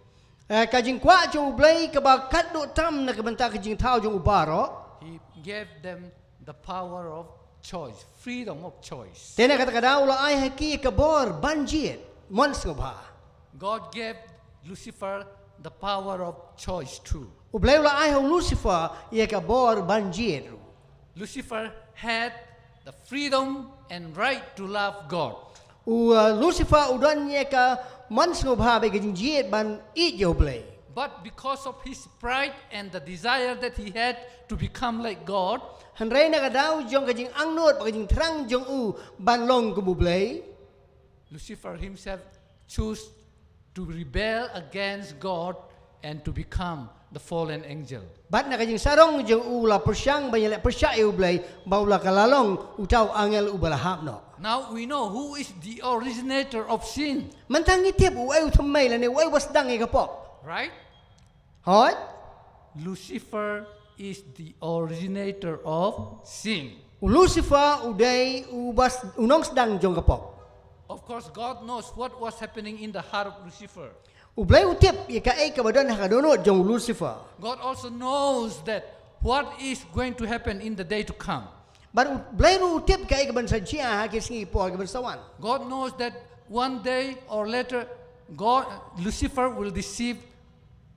Eh, ka jingkwah jong u Blei kaba katduh tam na ka bynta ka jingthaw jong u baroh. He gave them the power of choice, freedom of choice. Te na kata ka daw u la ai ha ki ka bor ban jied, mon sngewbha. God gave Lucifer the power of choice too. U Blei u la ai ha u Lucifer ïa ka bor ban jied ruh. Lucifer had the freedom and right to love God. U, uh, Lucifer u don ïa ka mon sngewbha bad ka jingjied ban ïeit ïa u Blei. But because of his pride and the desire that he had to become like God, Hynrei na ka daw jong ka jingangnud bad ka jingthrang jong u ban long kum u Blei, Lucifer himself chose to rebel against God and to become the fallen angel. bad na ka jingsarong jong u la pyrshang ban ïaleh pyrshah ïa u Blei, bad u la kylla long uta u angel uba la hap noh. Now we know who is the originator of sin, Mynta ngi tip uei u thymmei lane uei uba sdang ïa ka pop. Right? Hooid? Lucifer is the originator of sin. U Lucifer u dei uba s- u nongsdang jong ka pop. Of course, God knows what was happening in the heart of Lucifer. U Blei u tip ïa kaei kaba don ha ka dohnud jong u Lucifer. God also knows that what is going to happen in the day to come. Bad u Blei ruh u tip kaei kaban sa jia ha ki sngi por kiban sa wan. God knows that one day or later, God, Lucifer will deceive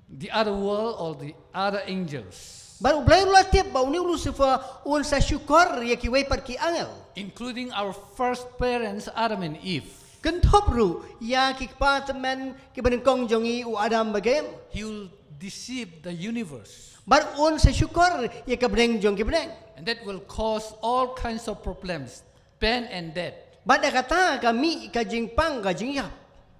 the other world or the other angels, Bad u Blei ruh la tip ba une u Lucifer un sa shukor ïa kiwei pat ki angel, including our first parents, Adam and Eve. Kynthup ruh ïa ki kpa tymmen kiba nyngkong jong ngi u Adam bad ka Im. He will deceive the universe. Bad un sa shukor ïa ka bneng jong ki bneng. And that will cause all kinds of problems, pain and death. Bad da kata ka mih ka jingpang ka jingïap.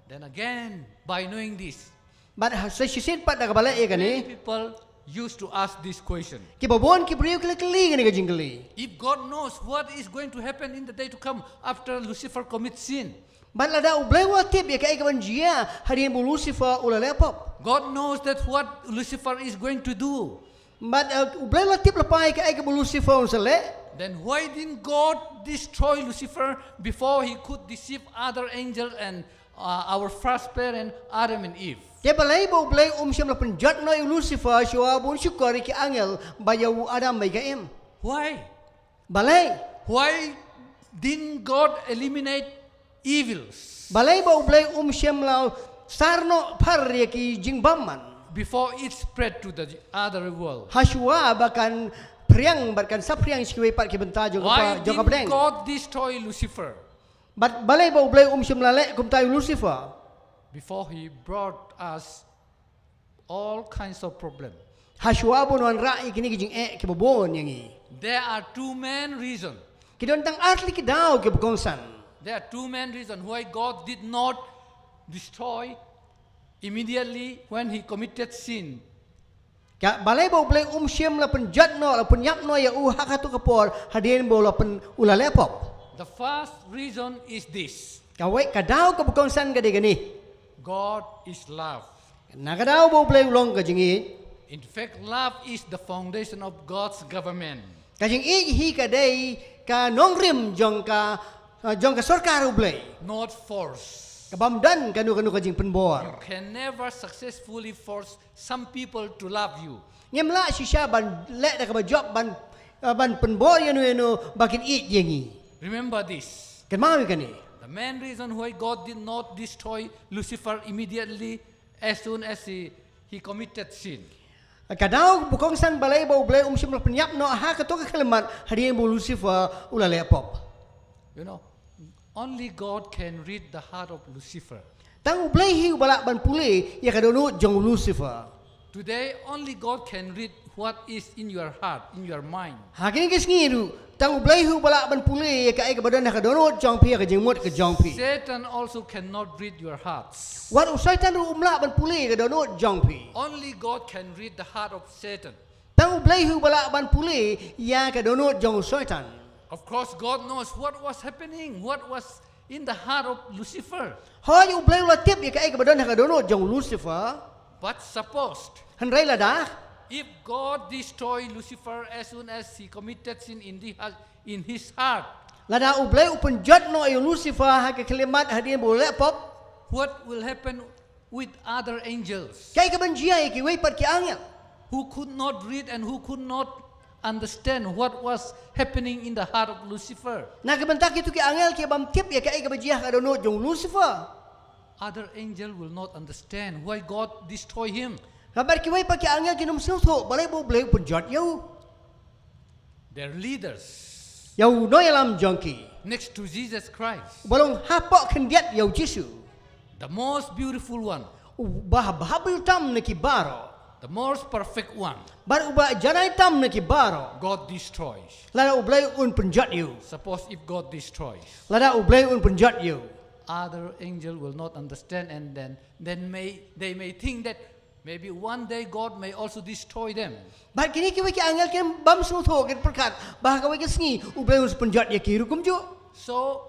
Then again, by knowing this, Bad ha sa shisien pat da kaba leh ïa many kane, people used to ask this question. Kiba bun ki briew ki la kylli kane ka jingkylli. If God knows what is going to happen in the day to come after Lucifer commits sin, Bad lada u Blei u la tip ïa kaei kaban jia hadien ba u Lucifer u la leh pop. God knows that what Lucifer is going to do. Bad, uh, u Blei u la tip lypa ïa kaei kaba u Lucifer un sa leh. Then why didn't God destroy Lucifer before he could deceive other angels and, uh, our first parent, Adam and Eve? Te balei ba u Blei um shym la pynjot noh ïa u Lucifer shuwa ba un shukor ïa ki angel bad ïa u Adam bad ïa ka Im? Why? Balei? Why didn't God eliminate evils. Balei ba U Blei um shym la sar noh phar ïa ki jingbymman. Before it spread to the other world. Hashwa ba kan phriang bad kan saphriang sha kiwei pat ki bynta jong ka, why jong ka didn't pdeng. God destroy Lucifer? Bad balei ba U Blei um shym la leh kumta ïa u Lucifer? Before he brought us all kinds of problem. Hashwa ba un wanrah ïa kine ki jingeh kiba bun ïa ngi. There are two main reason. Ki don tang ar tylli ki daw kiba kongsan. There are two main reason why God did not destroy immediately when he committed sin. Ka balei ba U Blei um shym la pynjot noh, la pynïap noh ïa u ha kato ka por hadien ba u la pyn, u la leh pop. The first reason is this. Kawei ka daw kaba kongsan ka dei kane. God is love. Na ka daw ba U Blei u long ka jingïeit. In fact, love is the foundation of God's government. Ka jingïeit hi ka dei ka nongrim jong ka, uh, jong ka sorkar U Blei. Not force. Ka bym don kano kano ka jingpynbor. You can never successfully force some people to love you. Ngim lah shisha ban leh da kaba jop ban, uh, ban pynbor ïano ïano ba kin ïeit ïa ngi. Remember this. Kynmaw ïa kane. The main reason why God did not destroy Lucifer immediately as soon as he, he committed sin. Ka daw ba kongsan balei ba U Blei um shym la pynïap noh ha kato ka khyllipmat hadien ba u Lucifer u la leh pop. You know, only God can read the heart of Lucifer. Tang U Blei hi uba lah ban pule ïa ka dohnud jong u Lucifer. Today, only God can read what is in your heart, in your mind. Ha kine ki sngi ruh, tang U Blei hi uba lah ban pule ïa kaei kaba don ha ka dohnud jong phi, ha ka jingmut ka jong phi. Satan also cannot read your hearts. Wat u Soitan ruh um lah ban pule ïa ka dohnud jong phi. Only God can read the heart of Satan. Tang U Blei hi uba lah ban pule ïa ka dohnud jong u Soitan. Of course, God knows what was happening, what was in the heart of Lucifer. Hooid, U Blei u la tip ïa kaei kaba don ha ka dohnud jong u Lucifer. But suppose, hynrei lada, if God destroy Lucifer as soon as he committed sin in the, in his heart, lada U Blei u pynjot noh ïa u Lucifer ha ka khyllipmat hadien ba u leh pop, what will happen with other angels? Kaei kaban jia ïa kiwei pat ki angel? Who could not read and who could not understand what was happening in the heart of Lucifer. Na ka bynta kito ki angel ki bym tip ïa kaei kaba jia ha ka dohnud jong u Lucifer. Other angel will not understand why God destroy him. Namar kiwei pat ki angel kin ym sngewthuh balei ba U Blei u pynjot ïa u. Their leaders. Ïa u nongïalam jong ki. Next to Jesus Christ. Uba long hapoh khyndiat ïa u Jisu. The most beautiful one. Uba, uba bha bha tam na ki baroh. The most perfect one. Bad uba janai tam na ki baroh. God destroys. Lada U Blei un pynjot ïa u. Suppose if God destroys. Lada U Blei un pynjot ïa u. Other angel will not understand and then, then may, they may think that maybe one day God may also destroy them. Bad kine kiwei ki angel kin bym sngewthuh, kin pyrkhat ba ha kawei ka sngi U Blei un sa pynjot ïa ki ruh kumjuh. So,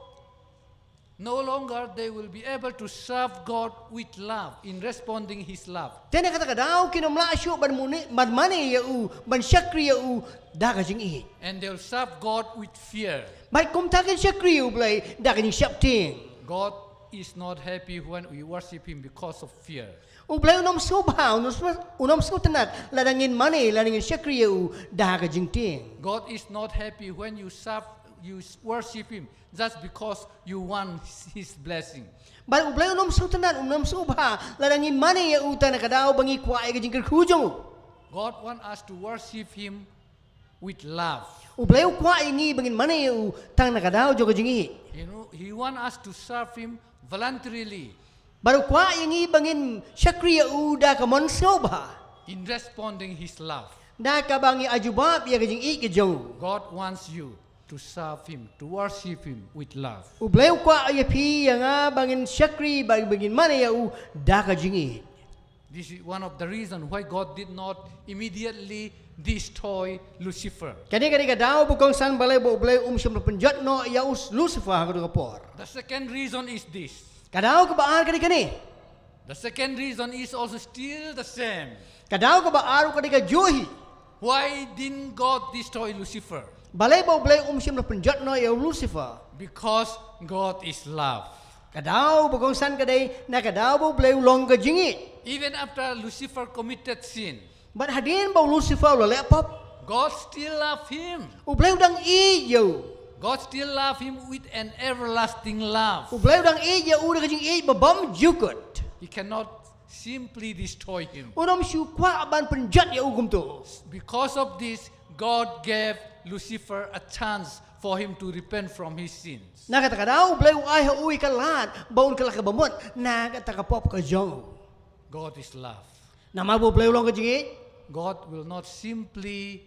no longer they will be able to serve God with love in responding his love. Te na kata ka daw kin ym lah shuh ban mane, ban mane ïa u, ban shakri ïa u da ka jingïeit. And they will serve God with fear. Bad kumta kin shakri ïa U Blei da ka jingsheptieng. God is not happy when we worship him because of fear. U Blei un ym sngewbha, un ym sngewtynnad lada ngin mane, lada ngin shakri ïa u da ka jingtieng. God is not happy when you serve, you worship him just because you want his blessing. Bad U Blei un ym sngewtynnad, un ym sngewbha lada ngin mane ïa u tang na ka daw ba ngi kwah ïa ka jingkyrkhu jong u. God want us to worship him with love. U Blei u kwah ïa ngi ba ngin mane ïa u tang na ka daw jong ka jingïeit. You know, he want us to serve him voluntarily. Bad u kwah ïa ngi ba ngin shakri ïa u da ka mon sngewbha. In responding his love. Da kaba ngi ai jubab ïa ka jingïeit ka jong u. God wants you to serve him, to worship him with love. U Blei u kwah ïa phi ïa nga ba ngin shakri, ba, ba ngin mane ïa u da ka jingïeit. This is one of the reason why God did not immediately destroy Lucifer. Kane ka dei ka daw ba kongsan balei ba U Blei um shym la pynjot noh ïa u Lucifer ha kato ka por. The second reason is this. Ka daw kaba ar ka dei kane. The second reason is also still the same. Ka daw kaba ar ka dei kajuh hi. Why didn't God destroy Lucifer? Balei ba U Blei um shym la pynjot noh ïa u Lucifer? Because God is love. Ka daw ba kongsan ka dei na ka daw ba U Blei u long ka jingïeit. Even after Lucifer committed sin, bad hadien ba u Lucifer u la leh pop, God still love him. U Blei u dang ïeit ïa u. God still love him with an everlasting love. U Blei u dang ïeit ïa u da ka jingïeit ba bymjukut. He cannot simply destroy him. Un ym shu kwah ban pynjot ïa u kumto. Because of this, God gave Lucifer a chance for him to repent from his sins. Na kata ka daw u Blei u ai ha u ïa ka lad ba un kylla ka bamut na kata ka pop ka jong u. God is love. Namar ba u Blei u long ka jingïeit. God will not simply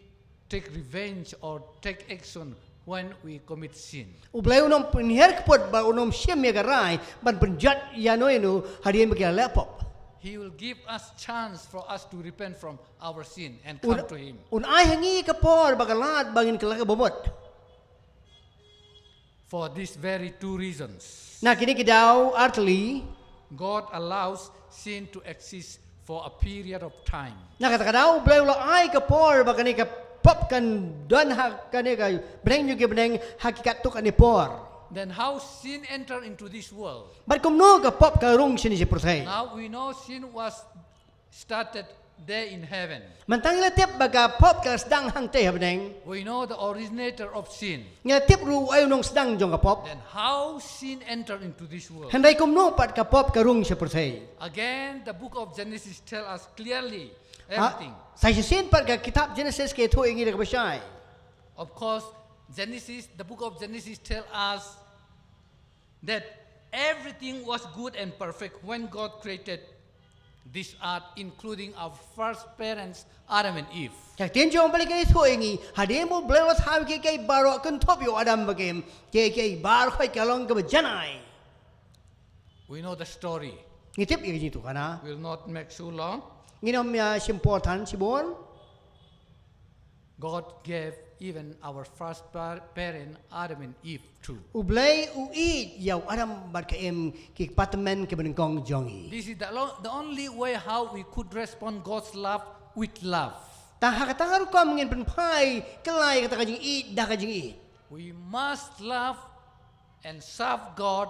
take revenge or take action when we commit sin. U Blei un ym pynhiar kput bad un ym shim ïa ka rai ban pynjot ïano ïano hadien ba ki la leh pop. He will give us chance for us to repent from our sin and come Un, to him. Un ai ha ngi ka por bad ka lad ba ngin kylla ka bamut. For these very two reasons, Na kine ki daw ar tylli. God allows sin to exist for a period of time. Na kata ka daw u Blei u la ai ka por ba kane ka pop kan don ha kane ka bneng jong ki bneng ha ki katto katne por. Then how sin entered into this world? Bad kumno ka pop ka rung shane sha pyrthei? Now we know sin was started there in heaven. Mynta ngi la tip ba ka pop ka sdang hangtei ha bneng. We know the originator of sin. Ngi la tip ruh uei u nongsdang jong ka pop. Then how sin entered into this world? Hynrei kumno pat ka pop ka rung sha pyrthei? Again, the book of Genesis tell us clearly Ha, everything. sa shisien pat ka kitab Genesis ka ïathuh ïa ngi da kaba shai. Of course, Genesis, the book of Genesis tell us that everything was good and perfect when God created this earth, including our first parents, Adam and Eve. Ka ktien jong u Blei ka ïathuh ïa ngi, hadien ba u Blei u la thaw ïa kiei kiei baroh, kynthup ïa u Adam bad ka Im, kiei kiei baroh ka long kaba janai. We know the story. Ngi tip ïa ka jingïathuhkhana. We'll not make too long. Ngin ym ïa shim por than shibun. God gave even our first par- parent, Adam and Eve, too. U Blei u ïeit ïa u Adam bad ka Im, ki kpa tymmen kiba nyngkong jong ngi. This is the, lo- the only way how we could respond God's love with love. Tang ha kata ka rukom ngin pynphai kylla ïa kata ka jingïeit da ka jingïeit. We must love and serve God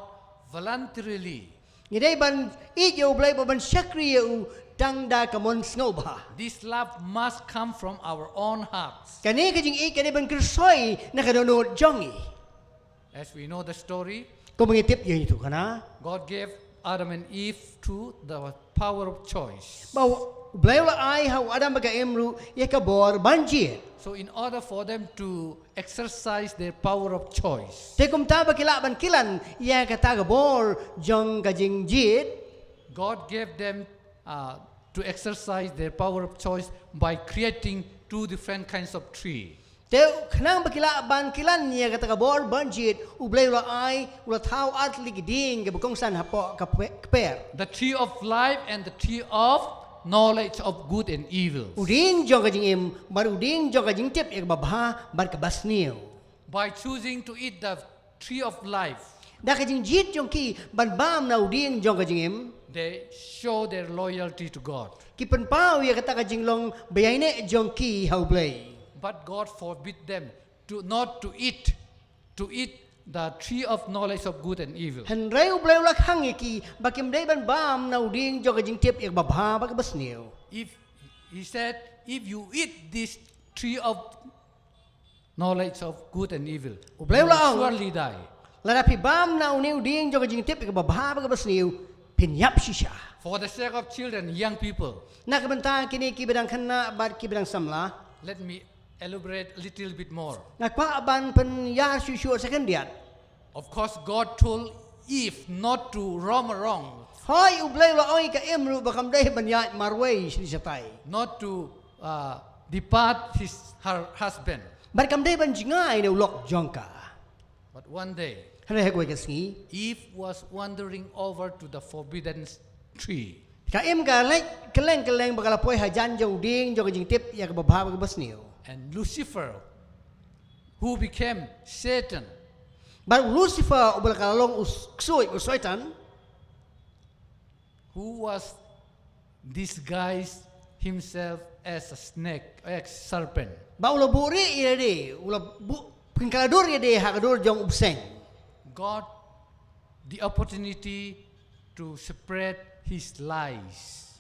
voluntarily. Ngi dei ban ïeit ïa u Blei bad ban shakri ïa u tang da ka mon sngewbha. This love must come from our own hearts. Kane ka jingïeit ka dei ban kyrsoi na ka dohnud jong ngi. As we know the story, kumba ngi tip ïa ka jingïathuhkhana, God gave Adam and Eve to the power of choice. Ba u Blei u la ai ha u Adam bad ka Im ruh ïa ka bor ban jied. So in order for them to exercise their power of choice, te kumta ba ki lah ban kilan ïa kata ka bor jong ka jingjied, God gave them uh, to exercise their power of choice by creating two different kinds of tree. Te khnang ba ki lah ban kilan ïa kata ka bor ban jied, u Blei u la ai, u la thaw ar tylli ki dieng kiba kongsan hapoh ka pe- kper. The tree of life and the tree of knowledge of good and evil. U dieng jong ka jingim bad u dieng jong ka jingtip ïa kaba bha bad kaba sniew. By choosing to eat the tree of life, da ka jingjied jong ki ban bam na u dieng jong ka jingim, they show their loyalty to God. Ki pynpaw ïa kata ka jinglong ba ïaineh jong ki ha u Blei. But God forbid them to not to eat, to eat the tree of knowledge of good and evil. Hynrei u Blei u la khang ïa ki ba kim dei ban bam na u dieng jong ka jingtip ïa kaba bha bad kaba sniew. If he said, if you eat this tree of knowledge of good and evil, u Blei u la ong, surely die. Lada phi bam na une u dieng jong ka jingtip ïa kaba bha bad kaba sniew, phin ïap shisha. For the sake of children, young people, na ka bynta kine kiba dang khynnah bad kiba dang samla, let me elaborate a little bit more. Nga kwah ban pynïar shuh shuh sa khyndiat. Of course, God told Eve not to roam around. Hooid, u Blei u la ong ïa ka Im ruh ba kam dei ban ïaid marwei shane shatai. Not to uh, depart his her husband. Bad kam dei ban jngai na u lok jong ka. But one day, hynrei ha kawei ka sngi, Eve was wandering over to the forbidden tree. Ka Im ka leit kylleng kylleng bad ka la poi hajan jong u dieng jong ka jingtip ïa kaba bha bad kaba sniew. And Lucifer, who became Satan, bad u Lucifer uba la ka la long u s- ksuid, u Soitan, who was disguised himself as a snake, as serpent. Ba u la buhrieh ïalade, u la buh pynkylla dur ïalade ha ka dur jong u bseiñ. Got the opportunity to spread his lies.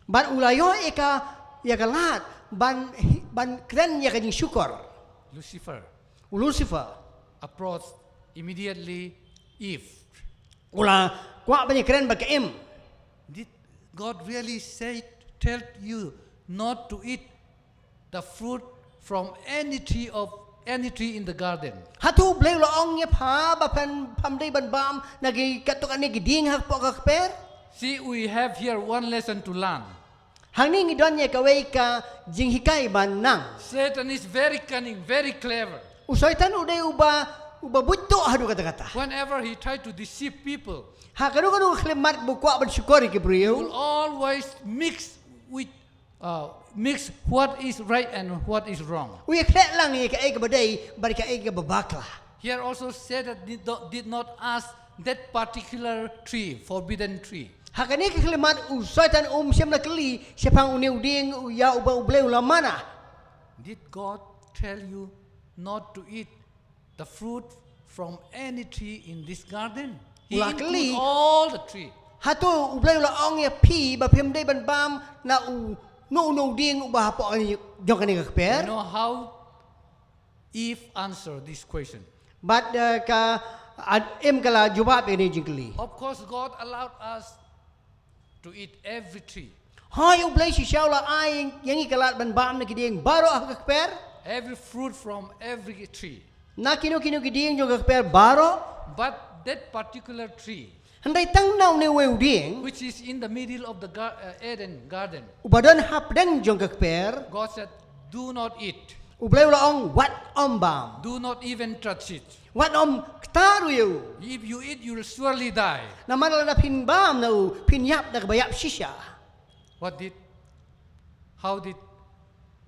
Bad u la ïoh ïa ka, ïa ka lad ban, ban kren ïa ka jingshukor. Lucifer. U Lucifer. approached immediately Eve. U la kwah ban ïakren bad ka Im. Did God really say, tell you not to eat the fruit from any tree of any tree in the garden? Hato U Blei u la ong ïa pha ba phan pham dei ban bam na ki katto katne ki dieng hapoh ka kper? See, we have here one lesson to learn. Hangne ngi don ïa kawei ka jinghikai ban nang. Satan is very cunning, very clever. U Soitan u dei uba, uba buit tuh haduh katta katta. Whenever he tried to deceive people, Ha kano kano ka khyllipmat ba u kwah ban shukor ïa ki he briew, will always mix with uh, mix what is right and what is wrong. U ïakhleh lang ïa kaei kaba dei bad kaei kaba bakla. Here also Satan did not, did not ask that particular tree, forbidden tree. Ha kane ka khyllipmat u Soitan um shym la kylli shaphang une u dieng ïa uba U Blei u la mana. Did God tell you not to eat the fruit from any tree in this garden? He U la include kylli. All the tree. Hato U Blei u la ong ïa phi ba phim dei ban bam na u no no dieng uba hapoh jong kane ka kper? You know how Eve answered this question? Bad uh, ka ad, Im ka la jubab ïa kane jingkylli. Of course, God allowed us to eat every tree, Hooid, U Blei shisha u la ai ïa ngi ka lad ban bam na ki dieng baroh ha ka kper. Every fruit from every tree. Na kino kino ki dieng jong ka kper baroh. But that particular tree, Hynrei tang na une uwei u dieng, which is in the middle of the gar- uh, Eden garden, uba don hapdeng jong ka kper, God said, do not eat. U Blei u la ong wat ym bam. Do not even touch it. Wat ym ktah ruh ïa u. If you eat, you will surely die. Namar lada phin bam na u phin ïap da kaba ïap shisha. What did, how did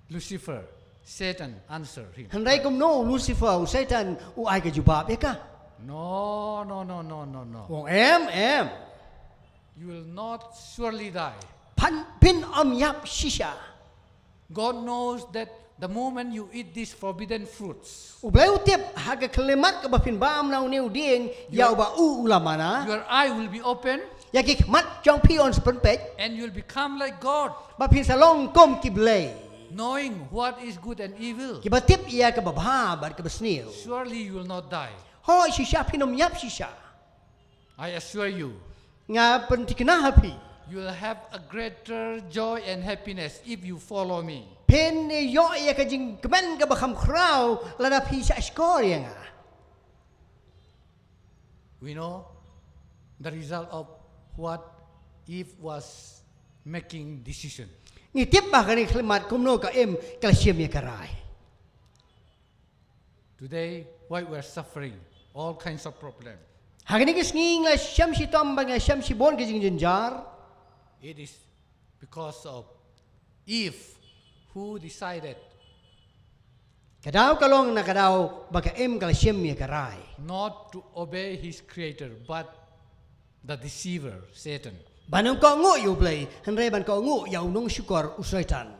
Lucifer, Satan, answer him? Hynrei kumno u Lucifer, u Soitan, u ai ka jubab ïa ka? No, no, no, no, no, no. U ong em, em. You will not surely die. Phan phin ym ïap shisha. God knows that the moment you eat these forbidden fruits, U Blei u tip ha ka khyllipmat kaba phin bam na une u dieng ïa uba u u la mana. Your eye will be open Ïa ki khmat jong phi yn sa pynpeit. And you'll become like God. Ba phin sa long kum ki blei. Knowing what is good and evil. Kiba tip ïa kaba bha bad kaba sniew. Surely you will not die. Hooid shisha phin ym ïap shisha. I assure you. Nga pynthikna ha phi. You will have a greater joy and happiness if you follow me. Phin ïoh ïa ka jingkmen kaba kham khraw lada phi shah shkor ïa nga. We know the result of what Eve was making decision. Ngi tip ba kane ka khyllipmat kumno ka Im ka la shim ïa ka rai. Today, why we are suffering all kinds of problem? Ha kane ka sngi nga shem shitom bad nga shem shibun ka jingjynjar. It is because of Eve who decided. Ka daw ka long na ka daw ba ka Im ka la shim ïa ka rai. Not to obey his creator, but the deceiver, Satan. Ban ym kohnguh ïa U Blei, hynrei ban kohnguh ïa u nongshukor u Soitan.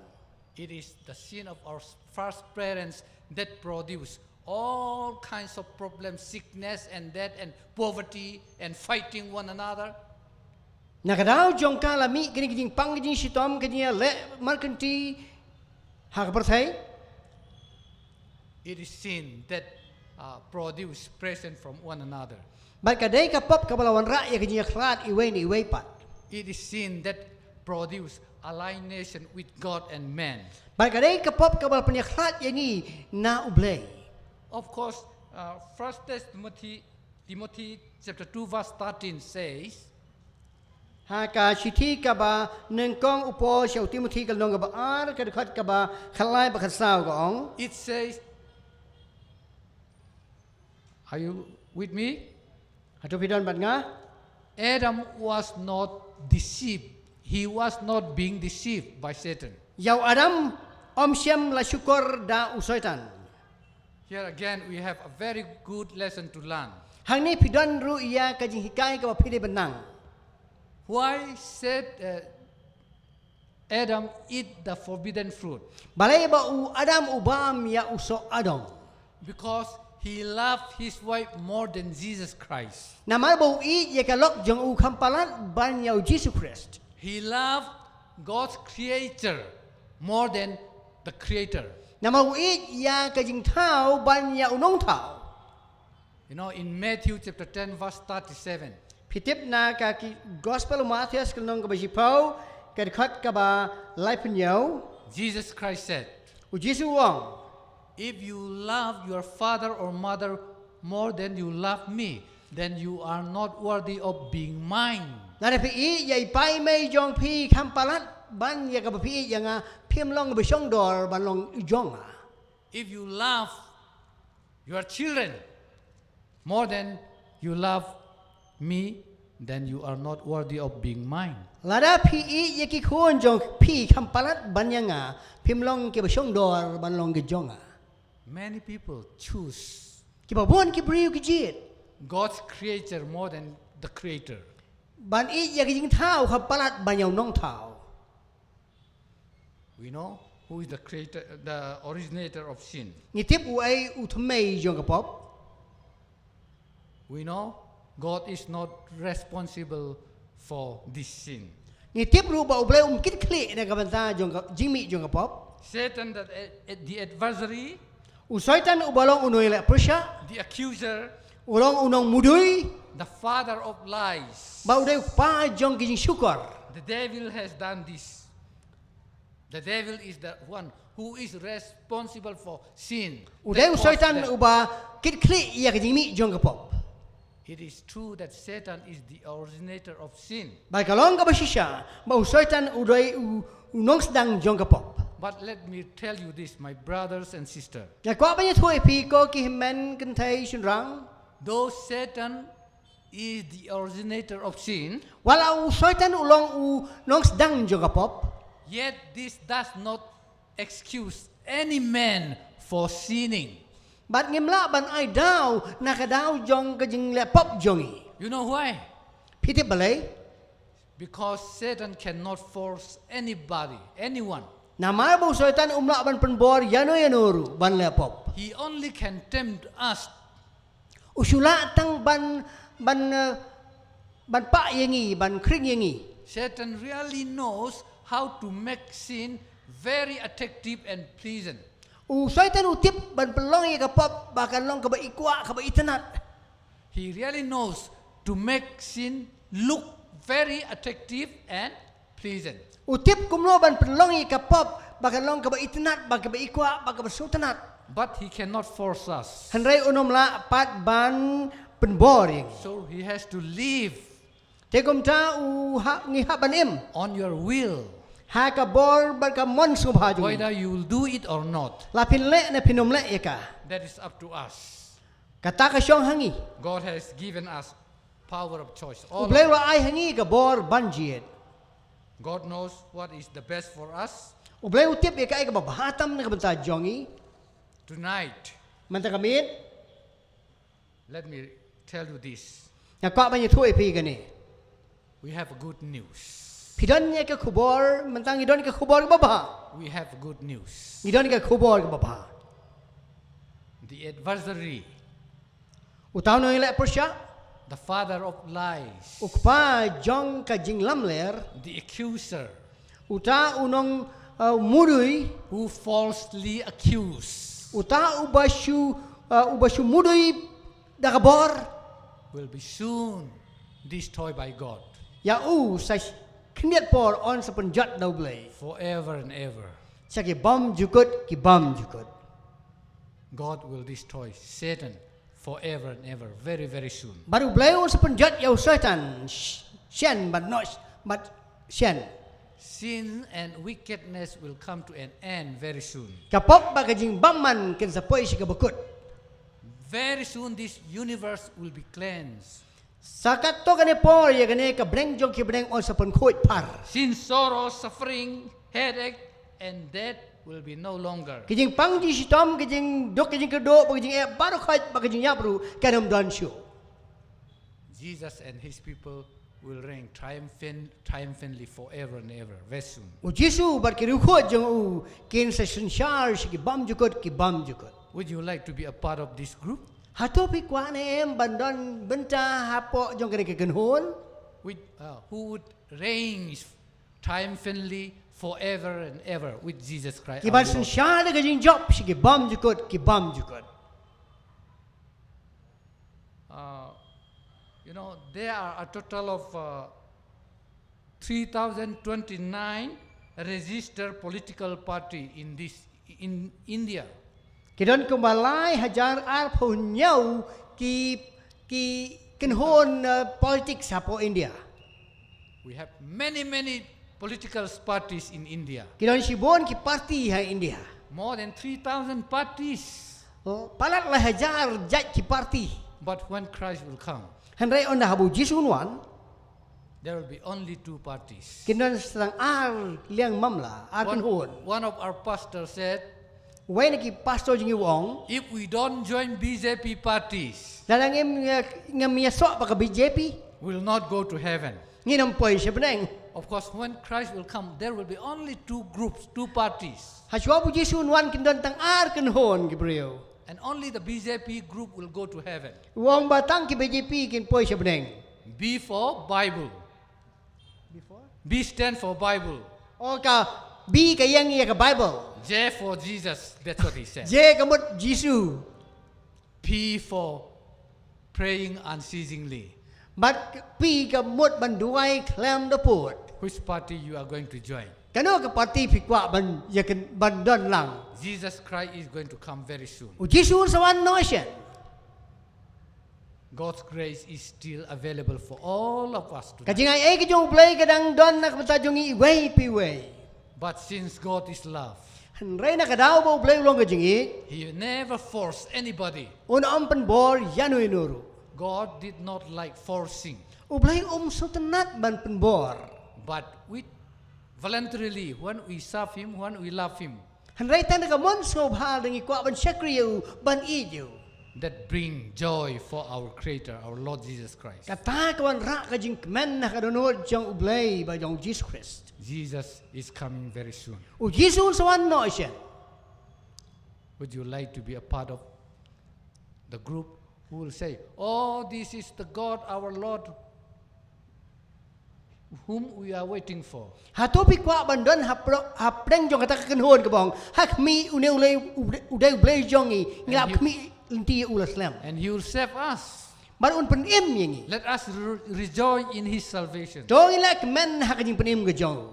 It is the sin of our first parents that produce all kinds of problems, sickness and death and poverty and fighting one another. Na ka daw jong ka la mih kine ki jingpang ki jingshitom ki jingïaleh markynti ha ka pyrthei. It is sin that uh, produce present from one another. Bad ka dei ka pop kaba la wanrah ïa ka jingïakhlad iwei na iwei pat. It is sin that produce alienation with God and man. Bad ka dei ka pop kaba la pynïakhlad ïa ngi na U Blei. Of course, uh, First Timothy, Timothy chapter two verse thirteen says, Ha ka shithi kaba nyngkong u Paul sha u Timothy ka lynnong kaba ar ka dkhot kaba khatlai bad khatsaw ka ong. It says, are you with me? Hato phi don bad nga? Adam was not deceived. He was not being deceived by Satan. Ïa u Adam um shym la shukor da u Soitan. Here again we have a very good lesson to learn. Hangne phi don ruh ïa ka jinghikai kaba phi dei ban nang. Why said uh, Adam eat the forbidden fruit? Balei ba u Adam u bam ïa u soh adong? Because he loved his wife more than Jesus Christ. Namar ba u ïeit ïa ka lok jong u kham palat ban ïa u Jisu Khrist. He loved God's creator more than the creator. Namar u ïeit ïa ka jingthaw ban ïa u nongthaw. Now in Matthew chapter ten verse thirty-seven. Phi tip na ka ki Gospel u Mathaios ka lynnong kaba shiphew, ka dkhot kaba laiphew hynñiew. Jesus Christ said, U Jisu u ong, "If you love your father or mother more than you love me, then you are not worthy of being mine." Lada phi ïeit ïa i pa i mei jong phi kham palat ban ïa kaba phi ïeit ïa nga, phim long ba shongdor ban long i jong nga. If you love your children more than you love me, then you are not worthy of being mine. Lada phi ïeit ïa ki khun jong phi kham palat ban ïa nga, phim long kiba shongdor ban long ki jong nga. Many people choose Kiba bun ki briew ki jied God's creature more than the creator. Ban ïeit ïa ki jingthaw kham palat ban ïa u nongthaw. We know who is the creator, the originator of sin. Ngi tip uei u thymmei jong ka pop. We know God is not responsible for this sin. Ngi tip ruh ba U Blei um kit khlieh na ka bynta jong ka jingmih jong ka pop. Satan, that, eh, eh, the adversary, U Soitan uba long u nongïaleh pyrshah, the accuser, u long u nongmudui, the father of lies, ba u dei u kpa jong ki jingshukor. The devil has done this. The devil is the one who is responsible for sin. U dei u Soitan uba kit khlieh ïa ka jingmih jong ka pop. It is true that Satan is the originator of sin. Ba ka long kaba shisha ba u Soitan u dei u, u nongsdang jong ka pop. But let me tell you this, my brothers and sisters. Nga kwah ban ïathuh ïa phi ko ki hynmen kynthei shynrang. Though Satan is the originator of sin, wat la u Soitan u long u nongsdang jong ka pop, yet this does not excuse any man for sinning. Bad ngim lah ban ai daw na ka daw jong ka jingleh pop jong ngi. You know why? Phi tip balei? Because Satan cannot force anybody, anyone. Namar ba u Soitan um lah ban pynbor ïano ïano ruh ban leh pop. He only can tempt us. U shu lah tang ban, ban, eh, ban pah ïa ngi, ban khring ïa ngi. Satan really knows how to make sin very attractive and pleasant. U Soitan u tip ban pynlong ïa ka pop ba kan long kaba ikwah, kaba itynnad. He really knows to make sin look very attractive and pleasant. U tip kumno ban pynlong ïa ka pop ba kan long kaba itynnad, ba kaba ikwah, ba kaba sngewtynnad. But he cannot force us. Hynrei un ym lah pat ban pynbor ïa ngi. So he has to leave. Te kumta u ha, ngi hap ban im. On your will. Ha ka bor bad ka mon sngewbha jong ngi. Whether you will do it or not. La phin leh ne phin ym leh ïa ka. That is up to us. Kata ka shong ha ngi. God has given us power of choice. U Blei u la ai ha ngi ka bor ban jied. God knows what is the best for us. U Blei u tip ïa kaei kaba bha tam na ka bynta jong ngi. Tonight, mynta ka miet, let me tell you this. Nga kwah ban ïathuh ïa phi kane. We have a good news. Phi don ïa ka khubor, mynta ngi don ïa ka khubor kaba bha. We have good news. Ngi don ïa ka khubor kaba bha. The adversary, uta u nongïaleh pyrshah, the father of lies, u kpa jong ka jinglamler, the accuser, uta u nong, uh, mudui, who falsely accuse, uta uba shu, uh, uba shu mudui da ka bor, will be soon destroyed by God. Ïa u sa khyndiat por un sa pynjot da U Blei. Forever and ever. Sa ki bymjukut, ki bymjukut. God will destroy Satan forever and ever, very, very soon. Bad U Blei un sa pynjot ïa u Soitan, sh-, shen bad noh, bad shen. Sin and wickedness will come to an end very soon. Ka pop bad ka jingbymman kin sa poi sha kaba kut. Very soon this universe will be cleansed. Sa katto katne por ïa kane ka bneng jong ki bneng un sa pynkhuid phar. Sin, sorrow, suffering, headache, and death will be no longer. Ki jingpang jingshitom, ki jingduk, ki jingkyrduh, bad ki jingeh baroh khoit, bad ki jingïap ruh kan ym don shuh. Jesus and his people will reign triumphant, triumphantly forever and ever. Very soon. U Jisu bad ki riewkhuid jong u kin sa synshar sha ki bymjukut, ki bymjukut. Would you like to be a part of this group? Hato phi kwah ne em ban don bynta hapoh jong kane ka kynhun? With, uh, who would reign triumphantly forever and ever with Jesus Christ, our Lord? Ki ban synshar da ka jingjop sha ki bymjukut, ki bymjukut. Uh, you know, there are a total of uh, three thousand twenty-nine registered political party in this in India. Ki don kumba lai hajar arphew hynñiew ki ki kynhun uh, politics hapoh India. We have many, many political parties in India. Ki don shibun ki parti ha India. More than three thousand parties. Oh, palat lai hajar jait ki parti. But when Christ will come, hynrei ynda haba u Jisu un wan, there will be only two parties. Kin don tang ar liang mamla, ar kynhun. One of our pastors said, wei na ki pastor jong ngi u ong, if we don't join B J P parties, lada ngim ngim ïasoh bad ka B J P, we will not go to heaven. Ngin ym poi sha bneng. Of course, when Christ will come, there will be only two groups, two parties. Hashwa ba u Jisu un wan kin don tang ar kynhun ki briew. And only the B J P group will go to heaven. U ong ba tang ki B J P kin poi sha bneng. B for Bible. B stand for Bible. Oh, ka B ka ïeng ïa ka Bible. J for Jesus. That's what he said. J ka mut Jisu. P for praying unceasingly. Bad P ka mut ban duwai khlem da pud. Which party you are going to join? Kano ka parti phi kwah ban ïa kin ban don lang? Jesus Christ is going to come very soon. U Jisu un sa wan noh shen. God's grace is still available for all of us today. Ka jingai ei ka jong u Blei ka dang don na ka bynta jong ngi iwei pa iwei. But since God is love, hynrei na ka daw ba u Blei u long ka jingïeit, he never force anybody. Un ym pynbor ïa uno uno ruh. God did not like forcing. U Blei um sngewtynnat ban pynbor. But with voluntarily, when we serve him, when we love him, hynrei tang da ka mon sngewbha da ngi kwah ban shakri ïa u, ban ïeit ïa u. That bring joy for our Creator, our Lord Jesus Christ. Kata ka wanrah ka jingkmen ha ka dohnud jong u Blei bad jong u Jisu Khrist. Jesus is coming very soon. U Jisu un sa wan noh shen. Would you like to be a part of the group who will say, "Oh, this is the God, our Lord, whom we are waiting for." Hato phi kwah ban don ha pro-, ha pdeng jong kata ka kynhun kaba ong, ha khmih une u Blei, u dei u Blei jong ngi, ngi la khmih lynti ïa u la slem. And he will save us. Bad un pynim ïa ngi. Let us re-, rejoice in his salvation. To ngin leh kmen ha ka jingpynim ka jong u.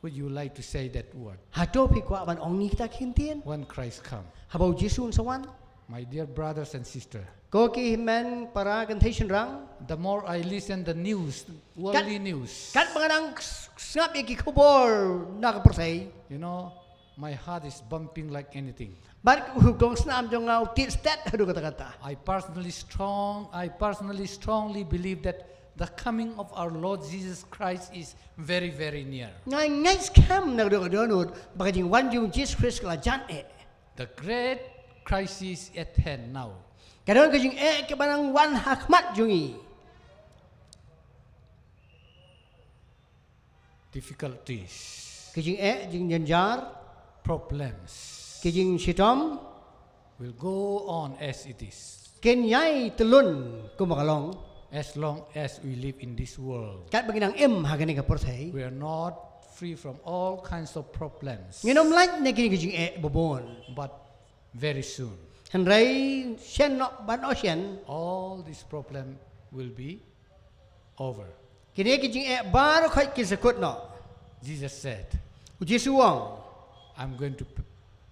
Would you like to say that word? Hato phi kwah ban ong ïa kita ki ktien? When Christ come. Haba u Jisu un sa wan. My dear brothers and sisters. Ko ki hynmen para kynthei shynrang. The more I listen the news, worldly news. Katba nga nang sngap ïa ki khubor na ka pyrthei. You know, my heart is bumping like anything. Bad u kongsnam jong nga u tied stet haduh katta katta. I personally strong, I personally strongly believe that the coming of our Lord Jesus Christ is very, very near. Nga ngeit skhem na ka dohnud ba ka jingwan jong u Jisu Khrist ka la jan eh. The great crisis at hand now. Ka don ka jingeh kaba nang wan ha khmat jong ngi. Difficulties. Ki jingeh, jingjynjar. Problems. Ki jingshitom. Will go on as it is. Kin ïai tylun kumba ka long. As long as we live in this world. Katba ngi nang im ha kane ka pyrthei. We are not free from all kinds of problems. Ngin ym lait na kine ki jingeh babun. But very soon. Hynrei shen noh bad noh shen. All this problem will be over. Kine ki jingeh baroh khoit kin sa kut noh. Jesus said, u Jisu u ong, "I'm going to p-,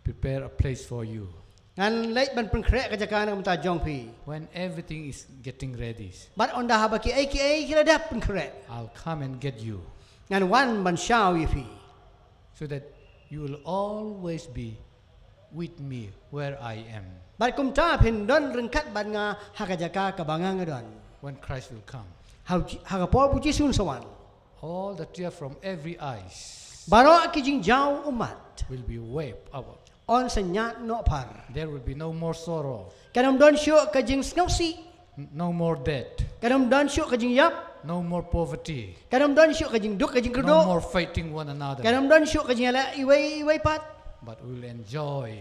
prepare a place for you." Ngan leit ban pynkhreh ka jaka na ka bynta jong phi. When everything is getting ready. Bad ynda haba kiei kiei ki la dep pynkhreh. I'll come and get you. Ngan wan ban shaw ïa phi. So that you will always be with me where I am. Bad kumta phin don ryngkat bad nga ha ka jaka kaba nga nga don. When Christ will come. Ha u Ji-, ha ka por ba u Jisu un sa wan. All the tear from every eyes. Baroh ki jingjaw ummat. Will be wiped out. Un sa ñiad noh phar. There will be no more sorrow. Kan ym don shuh ka jingsngewsih. N-, no more death. Kan ym don shuh ka jingïap. No more poverty. Kan ym don shuh ka jingduk ka jingkyrduh. No more fighting one another. Kan ym don shuh ka jingïaleh iwei iwei pat. But we will enjoy.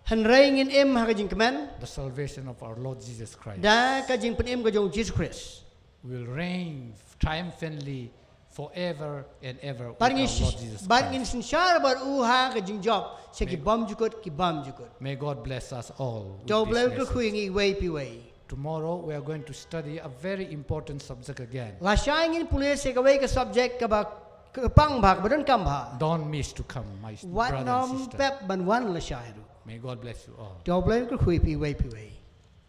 Hynrei ngin im ha ka jingkmen. The salvation of our Lord Jesus Christ. Da ka jingpynim ka jong u Jisu Khrist. We will reign triumphantly forever and ever with our Lord Jesus Christ. Bad ngin, bad ngin synshar bad u ha ka jingjop sha ki bymjukut ki bymjukut. May God bless us all with this message. To u Blei un kyrkhu ïa ngi iwei pa iwei. Tomorrow we are going to study a very important subject again. Lashai ngin pule sa kawei ka subject kaba kyrpang bha, kaba donkam bha. Don't miss to come, my Wat brothers and nym sisters. Pep ban wan lashai ruh. May God bless you all. To U Blei un kyrkhu ïa phi iwei pa iwei.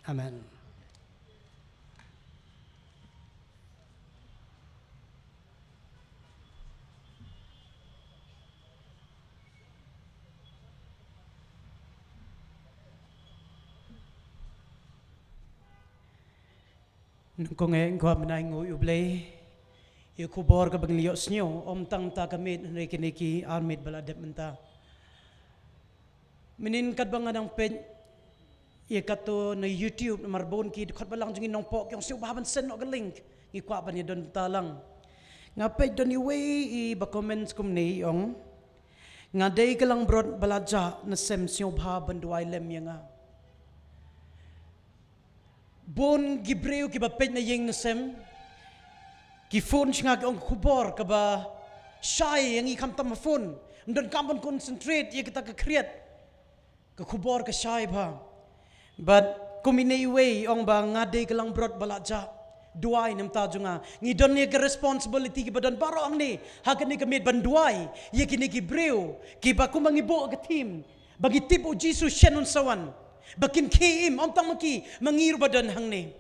Amen. Nyngkong eh nga kwah ban ainguh ïa U Blei ïa ka khubor kaba ngi la ïohsngew, ym tang mynta ka miet hynrei kine ki ar miet ba la dep mynta. Mynhynnin katba nga dang peit ïa kato na YouTube, namar bun ki dkhot balang jong ngi nongpoh ki ong sngewbha ban send noh ka link, ngi kwah ban ïa don bynta lang. Nga peit don iwei i ba comment kumne i ong, nga dei ka langbrot ba la jah, na sem sngewbha ban duwai lem ïa nga. Bun ki briew kiba peit na ïing na sem ki phone sha nga ki ong ka khubor kaba shai ïa ngi khamtam ha phone. Ym donkam ban concentrate ïa kata ka khriat. Ka khubor ka shai bha. Bad kum ine iwei i ong ba nga dei ka langbrot ba la jah. Duwai na bynta jong nga. Ngi don ïa ka responsibility kiba don baroh hangne ha kane ka miet ban duwai ïa kine ki briew kiba kumba ngi buh ka theme. Ba ngi tip U Jisu shen un sa wan. Ba kin khie im, ym tang ma ki, ma ngi ruh ba don hangne.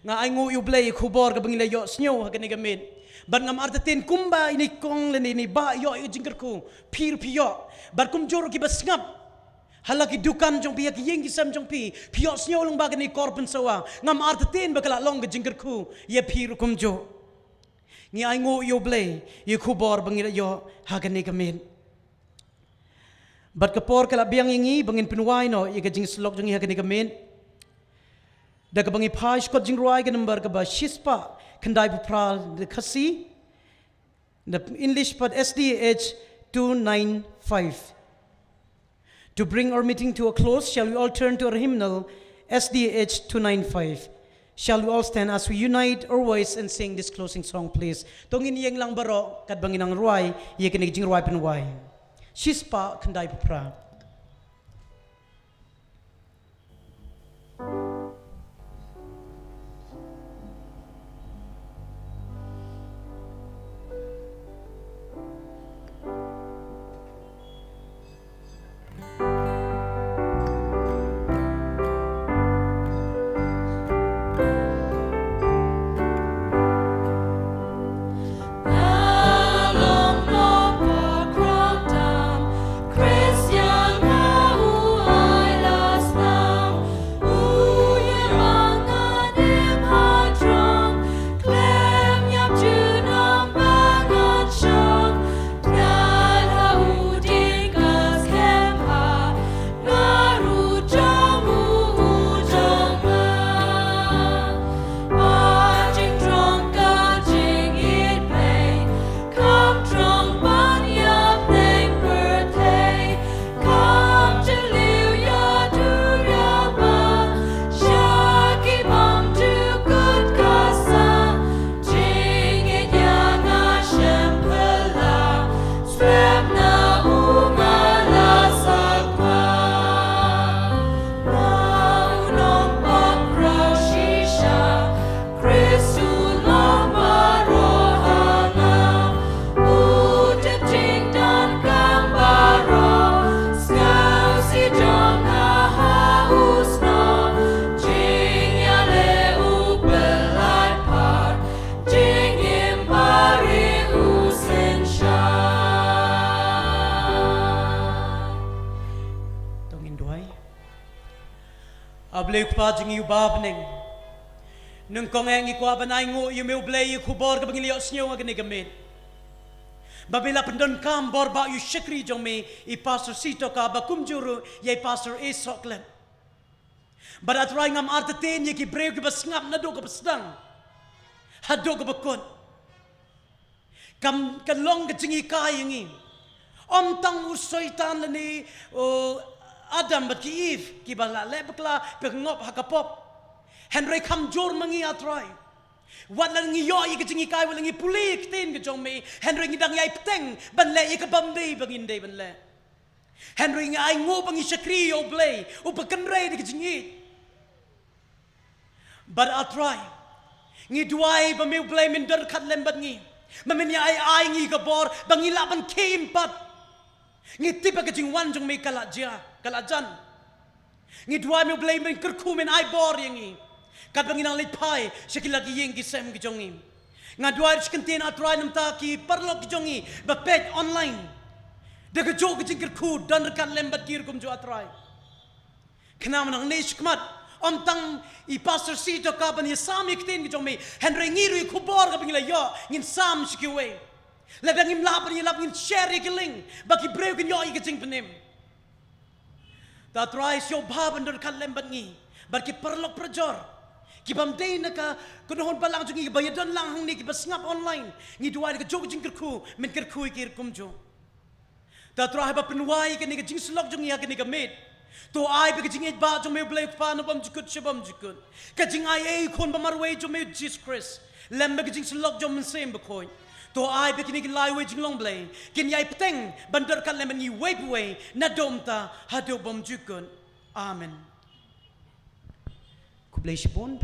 Nga ainguh ïa U Blei ïa ka khubor kaba ngi la ïohsngew ha kane ka miet. Bad ngam artatien kumba ine i kong lane ine i bah i ïoh ïa ka jingkyrkhu, phi ruh phi ïoh. Bad kumjuh ki ba sngap ha la ki dukan jong phi, ha ki ïing ki sem jong phi, phi ïohsngew lyngba kane ka khubor pynsawa. Ngam artatien ba ka la long ka jingkyrkhu ïa phi ruh kumjuh. Ngi ainguh ïa U Blei ïa ka khubor ba ngi la ïoh ha kane ka miet. Bad ka por ka la biang ïa ngi ba ngin pynwai noh ïa ka jingsyllok jong ngi ha kane ka miet. Da kaba ngi phai sha kot jingrwai ka number kaba shispah khyndai phew phra da ka Khasi. Da English pat S D A H two nine five. To bring our meeting to a close, shall we all turn to our hymnal, S D A H two nine five? Shall we all stand as we unite our voice and sing this closing song, please? To ngin ïeng lang baroh, katba ngin nang rwai ïa kane ka jingrwai pynwai. Shispah khyndai phew phra. To ngin duwai. A Blei Kpa jong ngi uba ha bneng. Nyngkong eh ngi kwah ban ainguh ïa me U Blei ïa ka khubor kaba ngi la ïohsngew ha kane ka miet. Ba me la pyndonkam bor ba ïa u shakri jong me i Pastor Sitoka ba kumjuh ruh ïa i Pastor A Sohklet. Bad A Trai ngam artatien ïa ki briew kiba sngap naduh kaba sdang haduh kaba kut. Kam, ka long ka jinghikai ïa ngi. Ym tang u Soitan lane u Adam bad ki Eve kiba la leh bakla, ba ngop ha ka pop. Hynrei kham jur ma ngi A Trai. Wat la ngi ïoh ïa ka jinghikai, wat la ngi pule ïa ka ktien ka jong me, hynrei ngi dang ïai bteng ban leh ïa ka bym dei ba ngin dei ban leh. Hynrei ngi ainguh ba ngi shakri ïa U Blei uba kynrei da ka jingïeit. Bad A Trai, ngi duwai ba me U Blei men don ryngkat lem bad ngi, ba men ïa ai ai ngi ka bor ba ngi lah ban khie im pat. Ngi tip ba ka jingwan jong me ka la jia, ka la jan. Ngi duwai me U Blei men kyrkhu, men ai bor ïa ngi katba ngi nang leit phai sha ki la ki ïing ki sem ki jong ngi. Nga duwai ruh shi kyntien A Trai, namar ki paralok ki jong ngi ba peit online, da kajuh ka jingkyrkhu don ryngkat lem bad ki ruh kumjuh A Trai. Khnang ba nangne shakhmat ym tang i Pastor C to ka ban ïasam ïa ki ktien ki jong me, hynrei ngi ruh ïa ka khubor kaba ngi la ïoh ngin sam sha kiwei. Lada ngim lah ban ïalap, ngin share ïa ki link ba ki briew kin ïoh ïa ka jingpynim. To A Trai, sngewbha ban don ryngkat lem bad ngi bad ki paralok parajor ki bym dei na ka kynhun balang jong ngi, kiba ïadon lang hangne, kiba sngap online. Ngi duwai da kajuh ka jingkyrkhu men kyrkhu ïa ki ruh kumjuh. To A Trai, haba pynwai kane ka jingsyllok jong ngi ha kane ka miet, to ai ba ka jingïeit ba jong me U Blei U Kpa naba ym jukut sha bym jukut, ka jingai ei Khun ba marwei jong me U Jisu Khrist lem bad ka jingsyllok jong U Mynsiem Bakhuid, to ai ba kine ki laiwei jinglong Blei kin ïai bteng ban don ryngkat lem bad ngi uwei pa uwei naduh mynta haduh bym jukut. Amen. Khublei shibun.